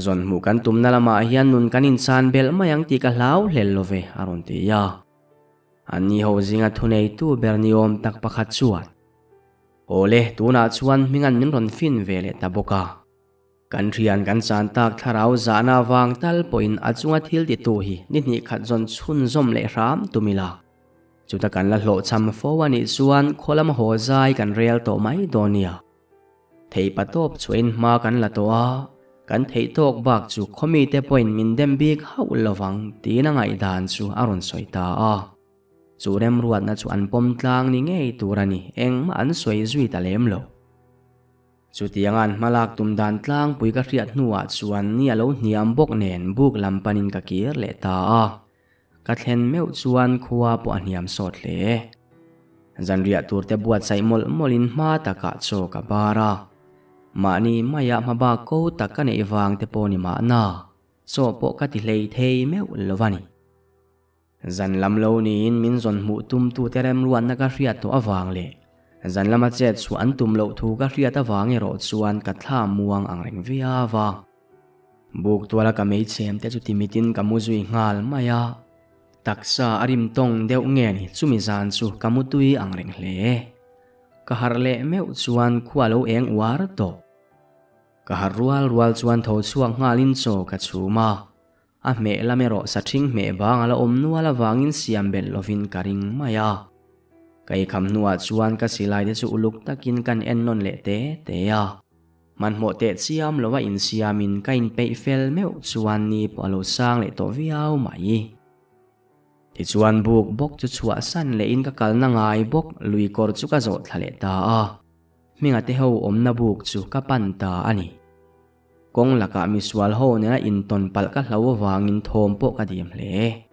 Zawn hmuh kan tumna lamah hian nun kan insan belh mai ang tih ka hlau hlel lo ve, a rawn ti a. An ni ho zinga thuneitu ber ni awm tak pakhat chuan, Awle, tunah chuan hminga'n min rawn fin ve leh ta bawk a. Kan thian kan chan tak thlarau zahna avang tal pawhin a chunga thil titu hi ni hnih khat zawn chhunzawm leh hram tum ila. Chuta kan la hlawhchham fo a nih chuan khaw lama haw zai kan rel tawh mai dawn nia. Theipa tawp chhuahin hma kan la tawh a, kan theih tawk bak chu khawmite pawhin min dem bik hauh lovang tiin a ngaihdan chu a rawn sawi ta a. Chu remruatna chu an pawm tlang ni ngei tur a ni, engmah an sawi zui ta lem lo. Chutianga an hmalak tum dan tlangpui ka hriat hnuah chuan ni a lo hniam bawk nen buk lam panin ka kir leh ta a. Ka thlen meuh chuan khua pawh a hniam sawt hle. Zanriah turte buatsaih mawlh mawlhin hma takah chaw ka bar a. Mahni maiah hmabak ko tak ka neih vang te pawh ni mahna, chaw pawh ka ti hlei thei meuh lo a ni. Zan lam lo niin min zawn hmuh tumtute remruatna ka hriat tawh avang leh zan lama chet chhuah an tum loh thu ka hriat avang erawh chuan ka thla muang ang reng viau a. Buk tuala ka meichhem te chu timitin ka mu zui nghal mai a, taksa a rim tawng deuh nge ni chumi zan chu ka mu tui ang reng hle. Ka harh leh meuh chuan khua lo eng uar tawh. Ka harh rual rual chuan tho chhuak nghalin chaw ka chhum a, a hmeh lam erawh sa ṭhing hmeh vang a la awm nual avangin siam belh lovin ka ring mai a. Ka eikham hnuah chuan ka silai te chu uluk takin kan ennawn leh te te a. Hmanhmawh teh chiam lova insiamin ka inpeih fel meuh chuan ni pawh a lo sang leh tawh viau mai. Tichuan buk bawk chu chhuahsan lehin ka kalna ngai bawk lui kawr chu ka zawh thla leh ta a, Hminga te ho awmna buk chu ka pan ta a ni. Kawng lakah misual ho nena intawn palh ka hlo avangin thawm pawh ka dim hle.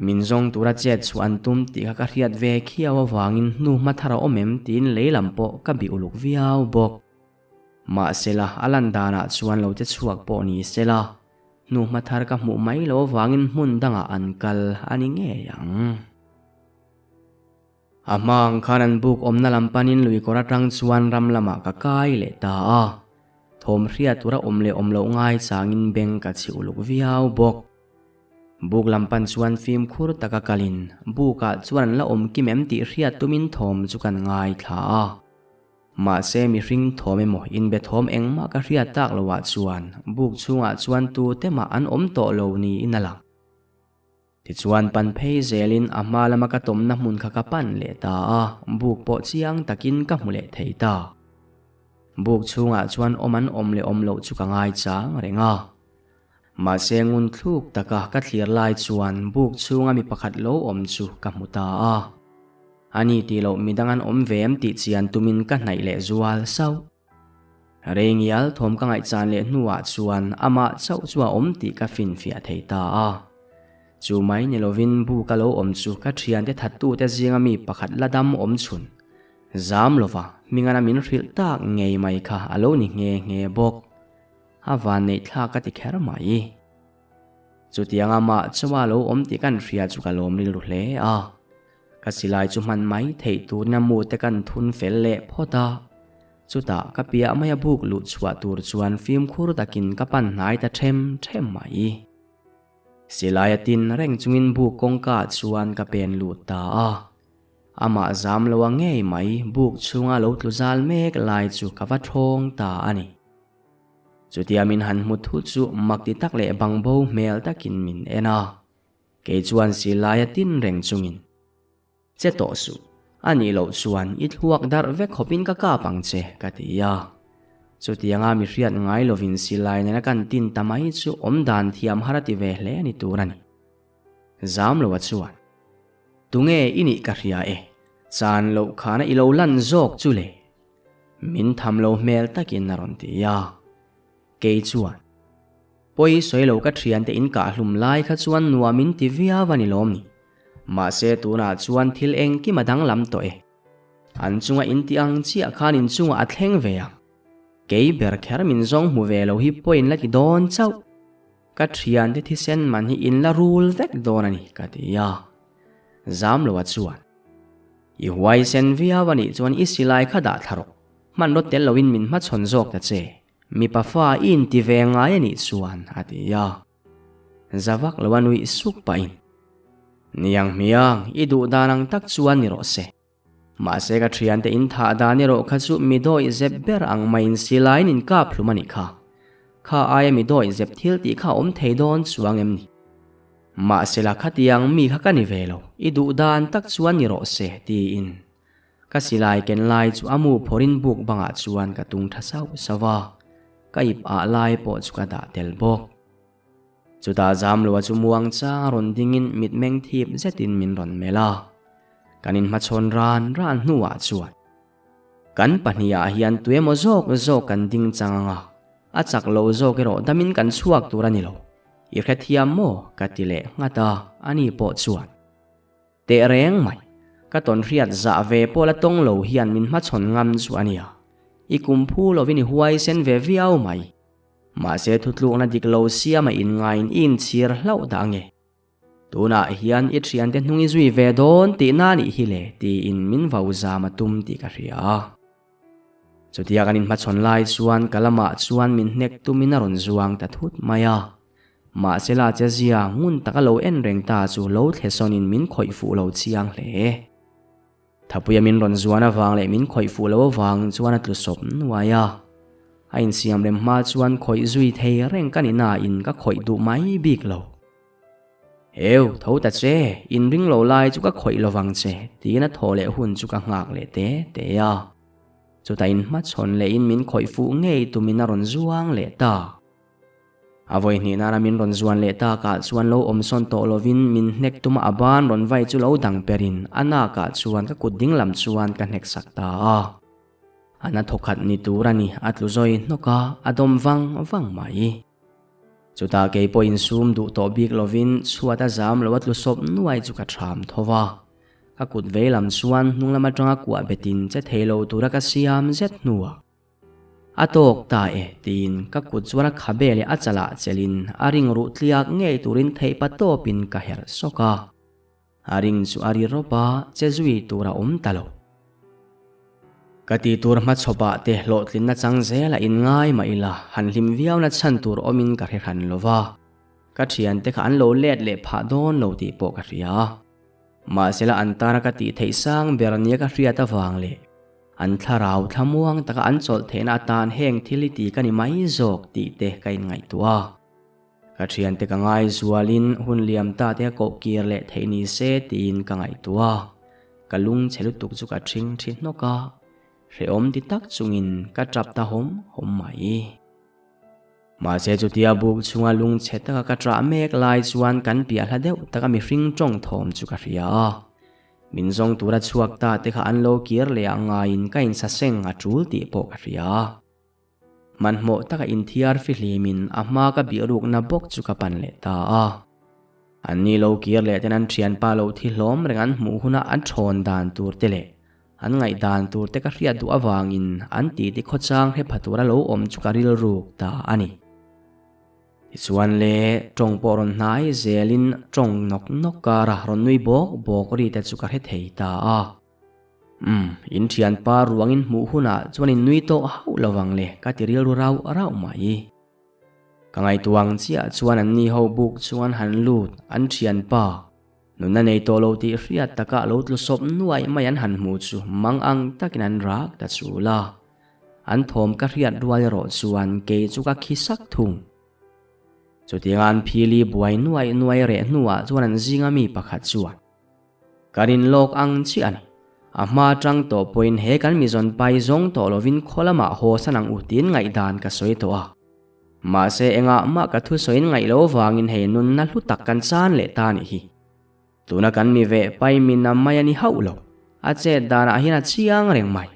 Min zawng tura chet chhuah an tum tih kha ka hriat ve khiau avangin hnu hma thar a awm em tiin lei lam pawh ka bih uluk viau bawk. Mahsela, a lan danah chuan lo che chhuak pawh ni sela, hnu hma thar ka hmuh mai lo avangin hmun dangah an kal a ni ngei ang. A hma ang khan an buk awmna lam panin lui kawr atang chuan ram lamah ka kai leh ta a, thawm hriat tura awm leh awm loh ngai changin beng ka chhi uluk viau bawk. Buk lam pan chuan fimkhur taka kalin bukah chuan an la awm kim em tih hriat tumin thawm chu kan ngaithla a. Mahse mihring thawm emaw inbe thawm engmah ka hriat tak loah chuan buk chhungah chuan tute mah an awm tawh lo niin a lang. Tichuan pan phei zelin a hma lama ka tawmna hmun kha ka pan leh ta a, buk pawh chiang takin ka hmu leh thei ta. Buk chhungah chuan awm an awm leh awm loh chu ka ngaichang reng a. Mahse ngun thluk taka ka thlir lai chuan buk chhunga mi pakhat lo awm chu ka hmu ta a. Ani tih loh midang an awm ve em tih chian tumin ka hnaih leh zual sauh. Reingial thawm ka ngaihchan leh hnuah chuan amah chauh chu a awm tih ka finfiah thei ta a. Chu mai ni lovin buk a lo awm chu ka thiante thattute zinga mi pakhat la dam awm chhun. Zam lova hmingana min hrilh tak ngei mai kha a lo ni nghe nghe bawk. A van neih thlak ka ti kher mai. Chutiang amah chawa lo awm tih kan hria chu ka lawm rilru hle a. Ka silai chu hman mai theih turin a mu te kan thun fel leh phawt a. Chutah ka piah maia buk luh chhuah tur chuan fimkhur takin ka pan hnai ta them them mai. Silai a tin reng chungin buk kawngka ah chuan ka pen lut ta a. Amah zam lo a ngei mai buk chhunga lo tlu zal mek lai chu ka va thawng ta a ni. Chutia min han hmu thut chu mak ti tak leh bangbo hmel takin min en a. Kei chuan silai a tin reng chungin. Che tawh suh. A nih loh chuan i thluak darh vek khawpin ka kap ang che, ka ti a. Chutianga mi hriat ngai lovin silai nena kan tin ta mai chu awm dan thiam har a ti ve hle ni tur a ni. Zam loa chuan, Tunge i nih ka hria e, chan loh khana i lo lan zawk chu le. Min tham lo hmel takin a rawn ti a. Kei chuan, Pawi sawi lo ka thiante in kah hlum lai kha chuan nuam in ti viau a ni lawm ni. Mahse tunah chuan thil engkim a danglam tawh e. An chunga in ti ang chiah khan in chungah a thleng ve ang. Kei ber kher min zawng hmu ve lo hi pawh in la ti dawn chauh. Ka thiante thisen man hi in la rul vek dawn a ni ka ti a. Zam loa chuan, I huaisen viau a nih chuan i silai kha dah thla rawh. Hmanraw tel loin min hmachhawn zawk ta che. Mipa fa i inti ve ngai a nih chuan a ti a. Za vak lo a nuih suk pahin, Niang hmiang, i duh dan ang tak chuan ni rawh se. Mahse ka thiante in thah dan erawh kha chu mi dawih zep ber ang maiin silaiin in kap hlum a nih kha. Kha aia mi dawih zep thil tih kha a awm thei dawn chuang em ni? Mahse la khatiang mi kha ka ni ve lo, i duh dan tak chuan ni rawh se, tiin Ka silai ken lai chu a mu phawrin buk bangah chuan ka tung tha sauh sauh a, ka ip ah lai pawh chu ka dah tel bawk. Chutah Zamloa chu muang chang a rawn dingin mitmeng thip zetin min rawn melh a, kan inhmachhawn ran ran hnuah chuan kan pahnihah hian tuemaw zawk zawk kan ding chang ang a, a chak lo zawk erawh damin kan chhuak tur a ni lo, i hrethiam maw? ka ti leh nghat a, ani pawh chuan. Teh reng mai, ka tawn hriat zah ve pawh la tawng lo hian min hmachhawn ngam chu a nia. I kum phu lovin i huaisen ve viau mai. Mahse thutlukna dik lo siama inngaiin i inchhir hlauh dah ange. Tunah hian i thiante hnung i zui ve dawn tihna a nih hi le tiin min vau zam a tum tih ka hria a. Chutia kan inhmachhawn lai chuan ka lamah chuan min hnek tumin a rawn zuang ta thut mai a. Mahse la che zia ngun taka lo en reng ta chu lo thle sawnin min khawih fuh lo chiang hle. Thapuia min rawn zuan avang leh min khawih fuh lo avang chuan a tlu sawp nuai a. A insiam rem hma chuan khawih zui thei reng ka ni nain ka khawih duh mai bik lo. Eu, tho ta che, inring lo lai chu ka khawih lovang che, tiin a thaw leh hun chu ka nghak leh te te a. Chutah inhmachhawn lehin min khawih fuh ngei tumin a rawn zuang leh ta. A vawi hnih nana min rawn zuan leh takah chuan lo awm sawn tawh lovin min hnek tuma a ban rawn vai chu lo dang perin a nakah chuan ka kut ding lam chuan ka hnek sak ta a. A na thawkhat ni tur a ni, a tlu zawi hnawk a, a dawm vang vang mai. Chutah kei pawh insum duh tawh bik lovin chhuat a zam lo a tlu sawp nuai chu ka thram tho va. Ka kut vei lam chuan hnung lam atanga kuah betin che thei lo tura ka siam zet hnuah. A tawk ta e, tiin ka kut chuan a khabe leh a chalah chelin a ring ruh tliak ngei turin theihpa tawpin ka herh sawk a. A ring chu a ri rawp a, che zui tur a awm ta lo. Ka ti tur hmachhawpah te hlawhtlinna chang zela inngai mah ila han hlim viauna chhan tur awmin ka hre hran lo va. Ka thiante kha an lo let leh phah dawn lo tih pawh ka hria. Mahsela an tana ka tih theih sang ber nia ka hriat avang leh An thlarau thlamuang taka an chawlh theihna atan heng thil hi ti ka ni mai zawk tih te ka inngaihtuah a. Ka thiante ka ngai zualin hun liam ta te ka koh kir leh theih ni se tiin ka ngaihtuah a. Ka lung chhe lutuk chu ka ṭhing ṭhi hnawk a, hrehawm ti tak chungin ka ṭap ta hawm hawm mai. Mahse chutia buk chhunga lung chhe taka ka ṭah mek lai chuan kan piah hla deuh taka mihring ṭawng thawm chu ka hria a. Min zawng tura chhuak ta te kha an lo kir leh ah ngaiin ka insaseng a tul tih pawh ka hria. Hmanhmawh taka inthiar fihlimin a hma ka bihrukna bawk chu ka pan leh ta a. Anni lo kir leh ten an thianpa lo thi hlawm reng an hmuh huna an thawn dan tur te leh an ngaihdan tur te ka hriat duh avangin an titi khawchang hre pha tura lo awm chu ka rilruk ta a ni. Tichuan le, tawng pawh rawn hnai zelin tawng nawk nawk kara rawn nui bawk bawk ri te chu ka hre thei ta a. Umm, in thianpa ruangin hmuh hunah chuan in nui tawh hauh lo vang le ka ti rilru rauh rauh mai. Ka ngaihtuah ang chiah chuan anni ho buk chuan han lut, an thianpa. Nunna nei tawh lo tih hriat taka lo tlu sawp nuaih mai an han hmu chu mang ang takin an rak ta chul a. An thawm ka hriat rual erawh chuan kei chu ka khi sak thung. Chutianga an phili buai nuaih nuaih reh hnuah chuan an zinga mi pakhat chuan, Ka rin lawk ang chiah a ni. A hma atang tawh pawhin he kan mizawn pai zawng tawh lovin khaw lamah haw san ang u tiin ngaihdan ka sawi tawh a. Mahse engah mah ka thusawiin ngaih lo vangin hei nunna hlu tak kan chan leh ta nih hi. Tuna kan mi veh pai mi na mai a ni hauh lo, a chet danah hian a chiang reng mai.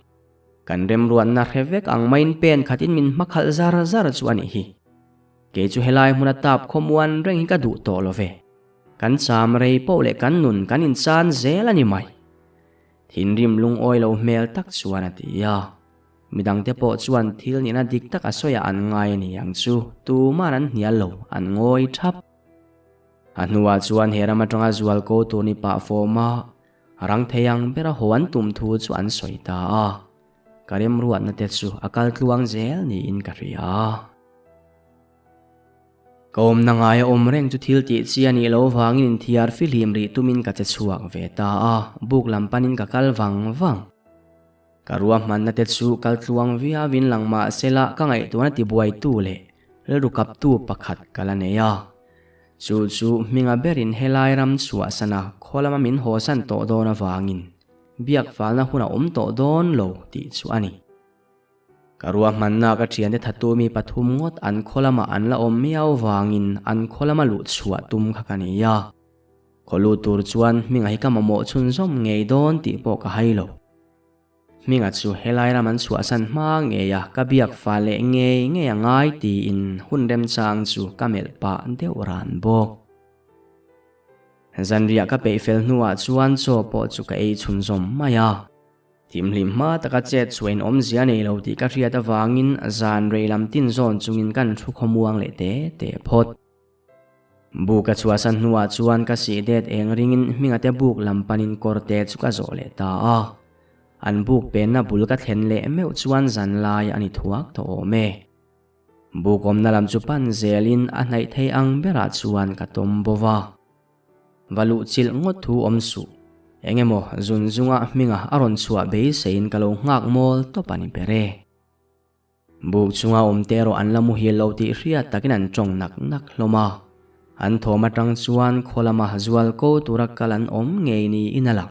Kan remruatna hre vek ang maiin pen khatin min hmakhalh zar zar chu a nih hi. Kei chu helai hmuna tap khawmuan reng hi ka duh tawh lo ve. Kan cham rei poh leh kan nun kan inchan zel a ni mai. Thinrim lungawi lo hmel tak chuan a ti a. Midangte pawh chuan thil nihna dik tak a sawiah an ngai a ni ang chu, tuman an hnial lo, an ngawi thap. A hnuah chuan he ram atanga zual ko tur ni pah fawm a, rang thei ang bera haw an tum thu chu an sawi ta a. Ka remruatna te chu a kal tluang zel niin ka hria. Ka awmna ngaia awm reng chu thil tih chi a nih loh vangin inthiar fihlim rih tumin ka che chhuak ve ta a, buk lam panin ka kal vang vang. Ka ruahmanna te chu kal tluang viauin lang mah sela ka ngaihtuahna tibuaitu leh rilru kaptu pakhat ka la nei a. Chu chu hminga berin helai ram chhuahsana khaw lama min hawsan tawh dawn avangin biak falna hun a awm tawh dawn lo tih chu a ni. Ka ruahmanna ka thiante thatu mi pathum ngawt an khaw lamah an la awm miau vangin an khaw lama luh chhuah tum kha ka nei a. Khaw lut tur chuan hminga hi ka mamawh chhunzawm ngei dawn tih pawh ka hai lo. Hminga chu helai ram an chhuahsan hma ngei a, ka biak fa leh ngei ngei a ngai tiin hun remchang chu ka melh pah deuh ran bawk. Zanriah ka peih fel hnuah chuan chaw pawh chu ka ei chhunzawm mai a. Thimhlim hma taka chet chhuah in awmzia nei lo tih ka hriat avangin zan rei lam tin zawn chungin kan thu khawmuang leh te te phawt. Buk a chhuahsan hnuah chuan ka sih det eng ringin hmingate buk lam panin kawrte chu ka zawh leh ta a. An buk penna bul ka thlen leh meuh chuan zan lai a ni thuak tawh awm e. Buk awmna lam chu pan zelin a hnaih thei ang berah chuan ka tawm bo va. Va luh chilh ngawt thu awm suh. Eng emaw zun zunga hminga a rawn chhuah beiseiin ka lo nghak mawl tawp a ni ber e. Buk chunga awm te erawh an la muhil lo tih hriat takin an tawng nak nak hlawm a. An thawm atang chuan khaw lama zual ko tura kal an awm ngei niin a lang.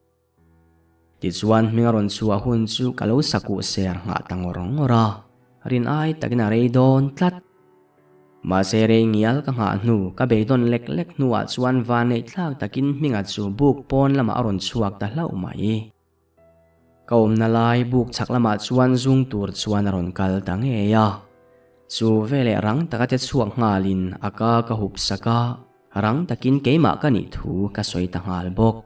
Tichuan hming a rawn chhuah hun chu ka lo sakuh ser nghah ta ngawr ngawr a, rin ai takin a rei dawn tlat. Mahse rei ngial ka nghah hnu, ka beidawn lek lek hnuah chuan van neih thlak takin hminga chu buk pawn lamah a rawn chhuak ta hlauh mai. Ka awmna lai buk chhak lamah chuan zung tur chuan a rawn kal ta ngei a. Chu veleh rang taka che chhuak nghalin a ka ka hup sak a, rang takin keimah ka nih thu ka sawi ta nghal bawk.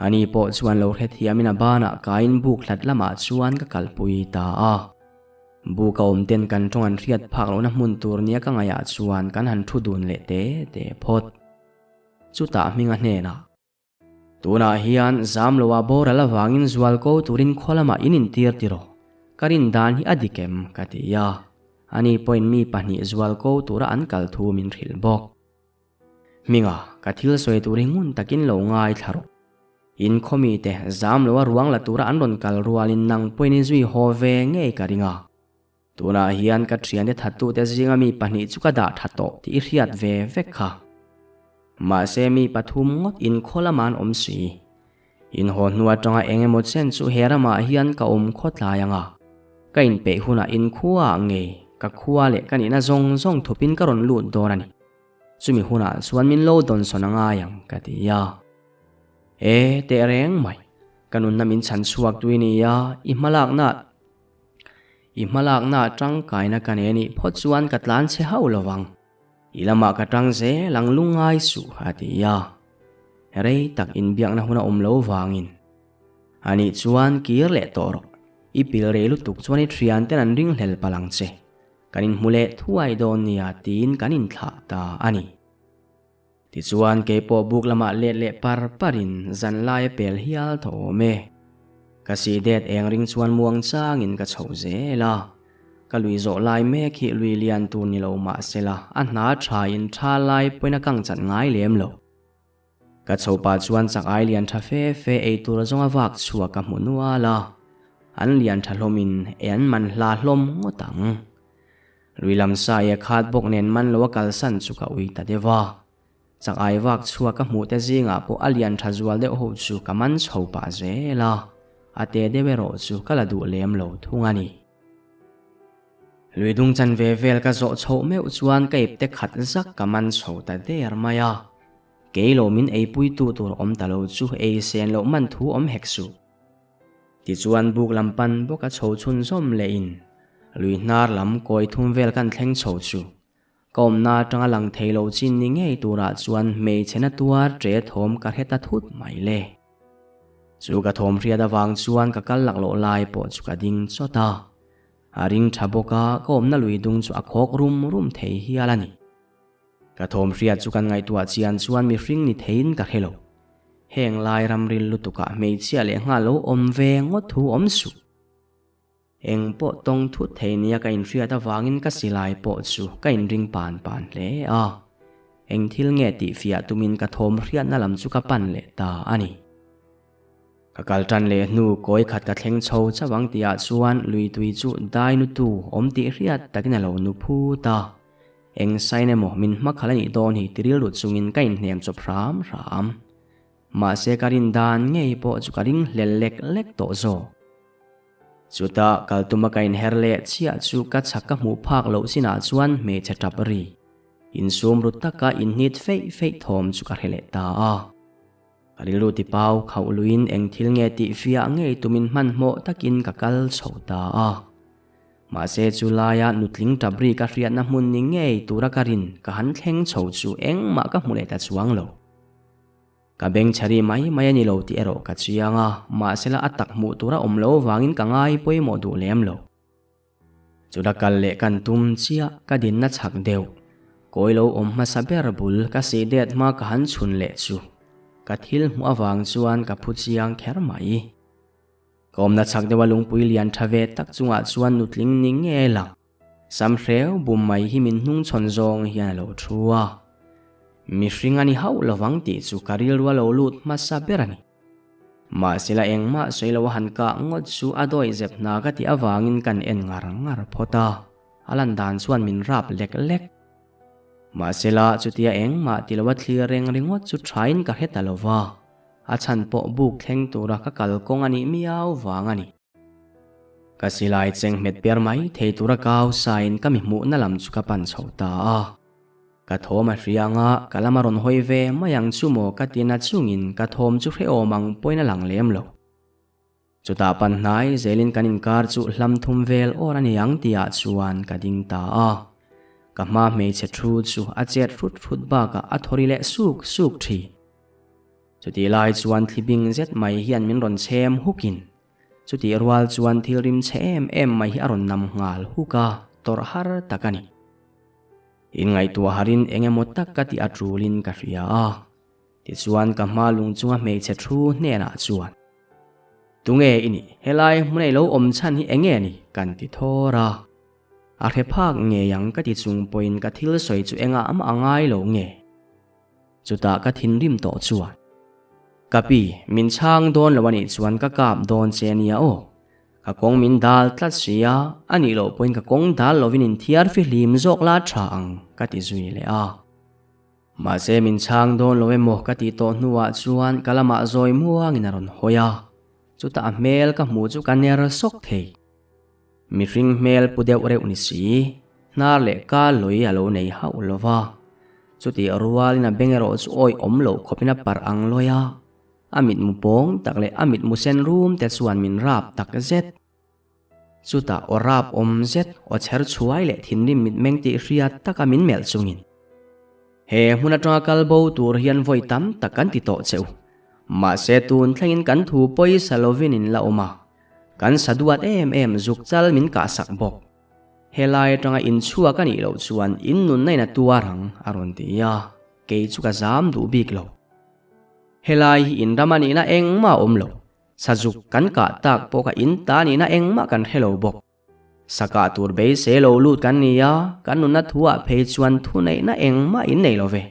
Ani pawh chuan lo hrethiamin a banah kain buk hlat lamah chuan ka kalpui ta a. Buk a awm ten kan tawng an hriat phak lohna hmun tur nia ka ngaihah chuan kan han thu dun leh te te phawt. Chutah hminga hnenah. Tunah hian zam loah boral avangin zual ko turin khaw lamah in intir tiraw? Ka rin dan hi a dik em? ka ti a. Ani pawhin mi pahnih zual ko tura an kal thu min hrilh bawk. Hminga, ka thil sawi tur hi ngun takin lo ngaithla rawh. In khaw mite zam loa ruang la tura an rawn kal rualin nang pawhin i zui haw ve ngei ka ring a. Tunah hian ka thiante thattute zinga mi pahnih chu ka dah tha tawh tih i hriat ve vek kha. Mahse mi pathum ngawt in khaw lamah an awm si. In haw hnu atanga eng emaw chen chu he ramah hian ka awm khaw tlai ang a. Ka inpeih hunah in khuaah ngei ka khua leh ka nihna zawng zawng thupin ka rawn lut dawn a ni. Chumi hunah chuan min lo dawnsawn a ngai ang ka ti a. E, tehreng mai. Ka nunna min chhan chhuak tui nia, i hmalakna. I hmalakna a tangkaina ka nei a nih phawt chuan ka tlan chhe hauh lo vang. I lamah ka tang zel ang lungngai suh a ti a. Rei tak inbiakna hun a awm lo vangin. A nih chuan kir leh tawh rawh. I pil rei lutuk chuan i thian ten an ringhlel palh ang che. Kan inhmu leh thuai dawn nia tiin kan inthlah ta a ni. Tichuan keipawh buk lamah let leh par parin zan lai a pel hial thaw awm e. Ka si det eng ring chuan muang changin ka chho zel a. Ka lui zawh lai mek hi lui lian tur ni lo mah sela a hna tha in tha lai pawhin a kang chat ngai lem lo. Ka chho pah chuan chak ai lian tha fe fe ei tur zawnga vak chhuak ka hmu nual a, an lian tha hlawmin e an man hla hlawm ngawt ang. Lui lam sa e khat bawk nen man lo a kalsan chu ka ui ta deuh a. Chak ai vak chhuak ka hmuh te zingah pawh a lian tha zual deuh ho chu ka man chho pah zel a, a te deuh erawh chu ka la duh lem lo thung a ni. Lui dung chan ve vel ka zawh chhoh meuh chuan ka ipte khat zak ka man chho ta der mai a. Kei lo min eipuitu tur awm ta lo chu ei sen loh man thu awm hek suh. Tichuan buk lam pan bawk a chho chhun zawm leh in lui hnar lam kawi thum vel kan thleng chho chu ka awmna atanga lang thei lo chin ni ngei turah chuan hmeichhe na tuar ṭe thawm ka hre ta thut mai le. Chu ka thawm hriat avang chuan ka kal laklawh lai pawh chu ka ding chawt a. A ring ṭha bawk a, ka awmna lui dung chu a khawk rum rum thei hial a ni. Ka thawm hriat chu kan ngaihtuah chian chuan mihring ni theiin ka hre lo. Heng lai ramril lutukah hmeichhia leh nghal lo awm ve ngawt thu awm suh. Eng pawh tawng thut thei nia ka inhriat avangin ka silai pawh chu ka inring pan pan hle a. Eng thil nge tih fiah tumin ka thawm hriatna lam chu ka pan leh ta a ni. Ka kal tan leh hnu kawi khat ka thleng chho chauh ang tihah chuan lui tui chu dai nutu awm tih hriat takin a lo nu phut a. Eng sign emaw min hmakhalh a nih dawn hi ti rilru chungin ka inhnem chawp hram hram. Mahse ka rin dan ngei pawh chu ka ring hlel lek lek tawh zawk. Chutah kal tuma ka inher leh chiah chu ka chhak ka hmuh phak loh chinah chuan hmeichhe tap ri insum ru taka inhnit feih feih thawm chu ka hre leh ta a. Ka rilru tipau khauh luiin eng thil nge tih fiah ngei tumin hmanhmawh takin ka kal chho ta a. Mahse chu laia nutling tap ri ka hriatna hmun ni ngei tura ka rin ka han thleng chho chu engmah ka hmu leh ta chuang lo. Ka beng chhe ri mai mai a ni lo tih erawh ka chiang a, mahsela a tak hmuh tura awm lo vangin ka ngai pawimawh duh lem lo. Chuta kal leh kan tum chiah ka dinna chhak deuh. Kawi lo awm hmasa ber bul ka sih det hma ka han chhun leh chu ka thil hmuh avang chuan ka phu chiang kher mai. Ka awmna chhak deuha lungpui lian tha ve tak chungah chuan nutling ni nge lang. Sam hreu bum mai hi min hnungchhawn zawng hian a lo thu a. Mihring a ni hauh lovang tih chu ka rilru a lo lut hmasa ber a ni. Mahsela engmah sawi lo a han kah ngawt chu a dawi zep hna ka tih avangin kan en ngar ngar phawt a, a lan dan chuan min rap lek lek. Mahsela chutia engmah ti lo a thlir reng ringawt chu thain ka hre ta lo va, a chhan pawh buk thleng tura ka kalkawng a nih miau vang a ni. Ka silai cheng hmet per mai thei tura kau sain ka mi hmuhna lam chu ka pan chho ta a. Ka thawm a hria anga ka lam a rawn hawi ve mai ang chu maw ka ti na chungin ka thawm chu hrehawm ang pawhin a lang lem lo. Chutah pan hnai zelin kan inkar chu hlam thum vel awr a ni ang tihah chuan ka ding ta a. Ka hma hmeichhe thu chu a chet hrut hrut bakah a thawri leh suk suk thin. Chutih lai chuan thli bing zet mai hian min rawn chhem hukin chutih rual chuan thil rim chhe em em mai hi a rawn nam nghal huk a, tawrh har tak a ni. Inngaihtuah harin eng emaw tak ka tih a tulin ka hria a, tichuan ka hma lung chunga hmeichhe thu hnenah chuan, Tunge i nih? Helai hmun ei lo awm chhan hi eng nge ni? kan ti thawr a. A hre phak ngei ang ka ti chung pawhin ka thil sawi chu engah mah a ngai lo nge? Chutah ka thinrim tawh chuan, Ka pi, min chhang dawn lo a nih chuan ka kap dawn che a nia aw. Ka kawng min dal tlat si a, a nih loh pawhin ka kawng dal lovin inthiar fihlim zawk la tha ang, ka ti zui leh a. Mahse min chhang dawn lo emaw ka tih tawh hnuah chuan ka lamah zawi muangin a rawn hawi a, chutah a hmel ka hmuh chu ka ner sawk thei. Mihring hmel pu deuh reuh ni si, hnar leh ka lawi a lo nei hauh lo va, chutih rualin a beng erawh chu awi awm loh khawpin a parh ang lawi a. A mitmu pawng tak leh a mitmu sen rum te chuan min rap tak zet. Chutah aw rap awm zet, aw chher chhuai leh thinrim mitmeng tih hriat taka min melh chungin, He hmun atanga kal bo tur hian vawi tam tak kan ti tawh che u. Mahse tun thlengin kan thu pawisa lovin in la awm a, kan sa duat em em zuk chal min kahsak bawk. Helai atanga inchhuak a nih loh chuan in nunna in a tuar ang, a rawn ti a, kei chu ka zam duh bik lo. Helai hi in ram a nihna engmah a awm lo, sazuk kan kah tak pawh kha in ta nihna engmah kan hre lo bawk. Sa kah tur beisei lo lut kan ni a, kan nunna thuah phei chuan thuneihna engmah in nei lo ve.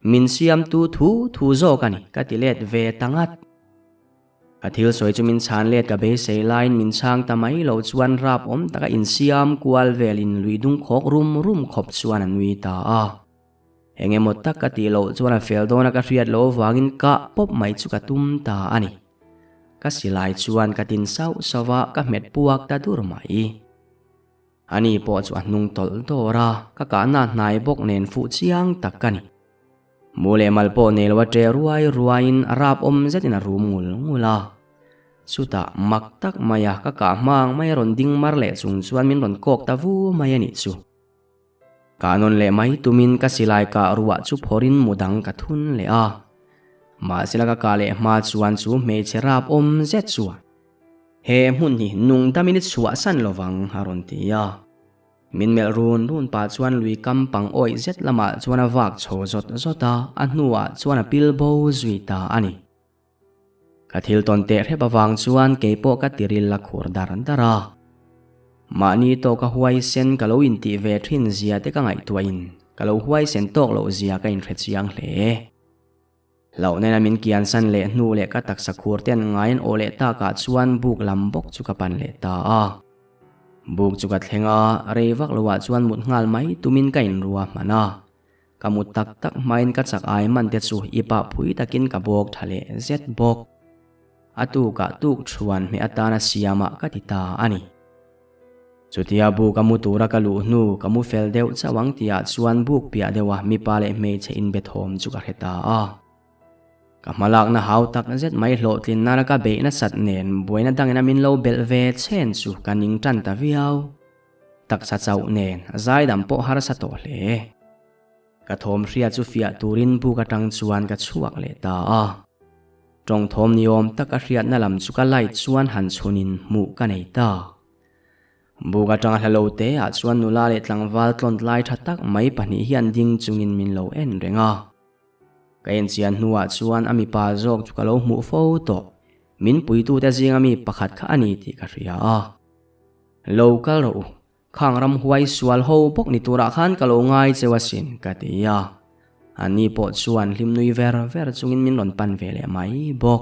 Min siamtu thu thu zawk a ni, ka ti let ve ta ngat. Ka thil sawi chu min chhan let ka beisei laiin min chhang ta mai lo chuan rap awm taka insiam kual velin lui dung khawk rum rum khawp chuan a nui ta a. Eng emaw tak ka tih loh chuan a fel dawna ka hriat loh avangin kah pawp mai chu ka tum ta a ni. Ka silai chuan ka tin sauh sauh a, ka hmet puak ta dur mai. Ani pawh chu a hnung tawlh dawr a, ka kahna hnai bawk nen fuh chiang tak ka ni. Mu leh mal pawh nei lo a ṭe ruai ruaiin a rap awm zetin a rum ngul ngul a. Chutah mak tak maia ka kah hmang mai a rawn ding mar leh chung chuan min rawn kawk ta vu mai a nih chu. Kah nawn leh mai tumin ka silai kah ruah chu phawrhin mu dang ka thun leh a. Mahsela ka kah leh hma chuan chu hmeichhe rap awm zet chuan he hmun hi nung damin i chhuahsan lovang a rawn ti a. Min melh run run pah chuan lui kam pang awih zet lamah chuan a vak chho zawt zawt a, a hnuah chuan a pil bo zui ta a ni. Ka thil tawn teh hrep avang chuan keipawh ka tiril a khur dar dar a. Mahni tawka huaisen ka lo intih ve thin zia te ka ngaihtuahin ka lo huaisen tawk loh zia ka inhre chiang hle. Hlauh nena min kiansan leh hnu leh ka taksa khur ten ngai an aw leh takah chuan buk lam bawk chu ka pan leh ta a. Buk chu ka thleng a, rei vak loah chuan mut nghal mai tumin ka inrua hman a. Ka mut tak tak hmain ka chak ai man te chu i pah phui takin ka bawk tha leh zet bawk. A tukah tuk thuan hmeh atana siamah ka ti ta a ni. Chutia buk a mu tura ka luh hnu ka mu fel deuh chauh ang tihah chuan buk piah deuha mipa leh hmeichhe inbe thawm chu ka hre ta a. Ka hmalakna hau tak zet mai hlawhtlin nana ka beih nasat nen buaina dangin a min lo belh ve chhen chu ka ning tan ta viau. Taksa chauh nen zaidam pawh harsa tawh hle. Ka thawm hria chu fiah turin buk atang chuan ka chhuak leh ta a. Tawng thawm ni awm tak a hriatna lam chu ka light chuan han chhunin hmuh ka nei ta. Buk atanga hla lo te ah chuan nula leh tlangval tlawn tlai tha tak mai pahnih hian ding chungin min lo en reng a. Ka enchian hnuah chuan a mipa zawk chu ka lo hmuh fo tawh. Min puitute zinga mi pakhat kha a ni tih ka hria a. Lo kal rawh u, khang ram huai sual ho bawk ni turah khan ka lo ngai cheu asin, ka ti a. Ani pawh chuan hlim nui ver ver chungin min rawn pan ve leh mai bawk.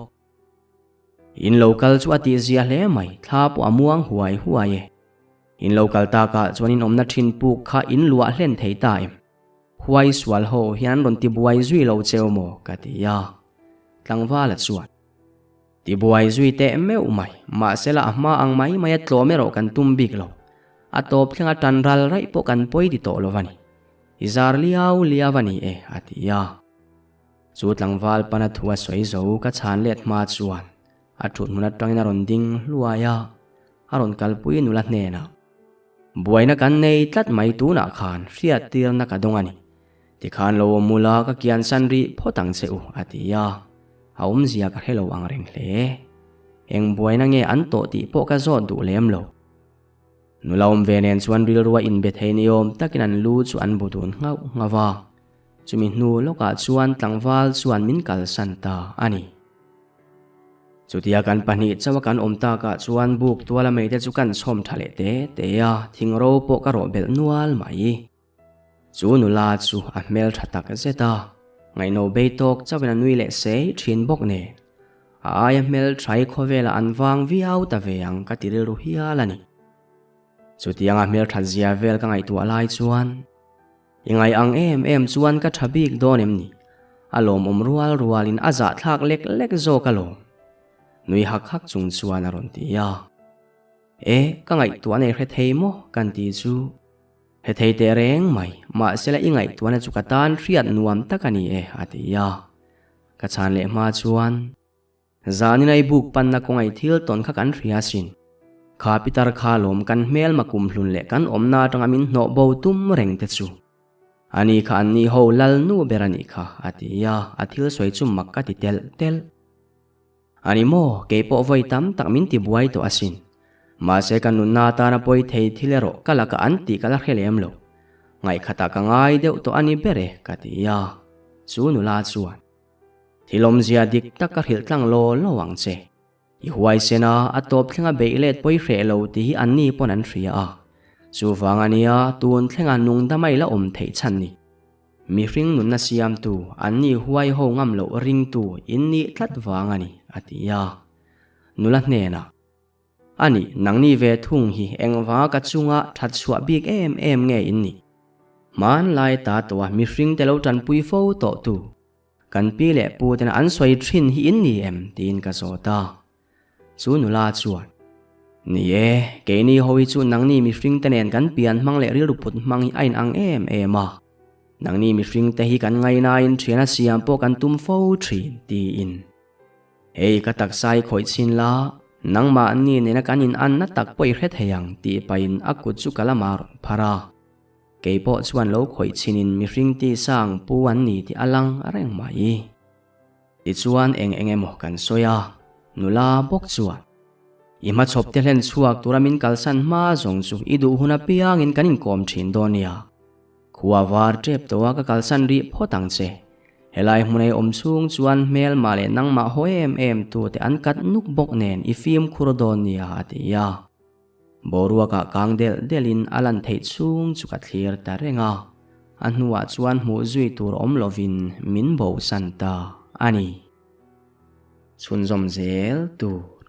In lo kal chu a tihzia hle mai, thla pawh a muang huai huai e. In lo kal takah chuan in awmna thin puk kha in luah hlen thei ta em? Huai sual ho hian rawn tibuai zui lo cheu maw? ka ti a. Tlangvala chuan. Tibuai zui teh meuh mai, mahsela a hma ang mai mai a tlawm erawh kan tum bik lo. A tawp thlenga tan ral raih pawh kan pawi ti tawh lo va ni. I zar liau liau a ni e, a ti a. Chu tlangval pana thu a sawi zo ka chhan let hma chuan a thut hmun atangin a rawn ding hluai a, a rawn kalpui nula hnenah, Buaina kan nei tlat mai tunah khan hriattirna ka dawng a ni. Tikhan lo awm ula ka kian san rih phawt ang che u, a ti a. A awmzia ka hre lo ang reng hle. Eng buaina nge an tawh tih pawh ka zawt duh lem lo. Nula awm ve nen chuan rilrua inbe thei ni awm takin an lu chu an bu dun nghauh nghauh a. Chumi hnu lawkah chuan tlangval chuan min kalsan ta a ni. Chutia kan pahnih chauha kan awm takah chuan buk tuala meite chu kan chhawm tha leh te te a, thingro pawh ka rawh belh nual mai. Chu nula chu a hmel tha tak zet a, ngaihno bei tawk chauhin a nui leh sei thin bawk nen. A aia hmel thai khawvelah an vang viau ta ve ang ka ti rilru hial a ni. Chutianga hmel that zia vel ka ngaihtuah lai chuan, I ngaih ang em em chuan ka tha bik dawn em ni? A lawmawm rual rualin a zahthlak lek lek zawk alawm. Nui hak hak chung chuan a rawn ti a. E, ka ngaihtuah nei hre thei maw? Kan ti chu. Hre thei teh reng mai, mahsela i ngaihtuahna chu ka tan hriat nuam tak a ni e, a ti a. Ka chhan leh hma chuan, Zanin a i buk panna kawnga i thil tawn kha kan hria asin. Kha pitar kha lawm kan hmelma kumhlun leh kan awmna atanga min hnawh bo tum reng te chu. Ani kha anni ho lal nu ber a nih kha, a ti a, a thil sawi chu mak ka ti telh telh. Ani maw, kei pawh vawi tam tak min ti buai tawh asin. Mahse ka nunna atana pawi thei thil erawh ka lakah an tih ka la hre lem lo. Ngaihkhatah ka ngai deuh tawh a ni ber e, ka ti a. Chu nula chuan, Thil awmzia dik tak ka hrilh tlang law law ang che. I huaisen a, a tawp thlenga beih let pawi hreh lo tih hi anni pawn an hria a. Chuvang ania tun thlenga nung damai la awm theih chhan ni. Mihring nunna siamtu, anni huai ho ngam loh ringtu in nih tlat vang a ni, a ti a. Nula hnenah, A nih, nangni ve thung hi engvanga ka chunga that chhuah bik em em nge in nih? Hmanlai ta tawha mihring te lo tanpui fo tawh tu, kan pi leh pu tena an sawi thin hi in ni em? tiin ka zawt a. Chu nula chuan, Ni e, keini ho hi chu nangni mihring te nen kan pian hmang leh rilru put hmang hi a inang em em a. Nangni mihring te hi kan ngainain thiana siam pawh kan tum fo thin, tiin. Hei ka taksa hi khawih chhin la, nangmahni nena kan inanna tak pawh i hre thei ang, tih pahin a kut chu ka lamah a rawn phar a. Kei pawh chuan lo khawih chhinin mihring tisa ang pu an ni tih a lang reng mai. Tichuan eng eng emaw kan sawi a, nula bawk chuan, I hmachhawp te hlen chhuak tura min kalsan hma zawng chu i duh hun apiangin kan inkawm thin dawn nia. Khua var tep tawha ka kalsan rih phawt ang che. Helai hmun ei awm chhung chuan hmelmah leh nangmah haw em em tute an kat nuk bawk nen i fimkhur dawn nia a ti a. Boruakah kang delh delhin a lan theih chhung chu ka thlir ta reng a, a hnuah chuan hmuh zui tur awm lovin min bosan ta a ni. Chhunzawm zel tur.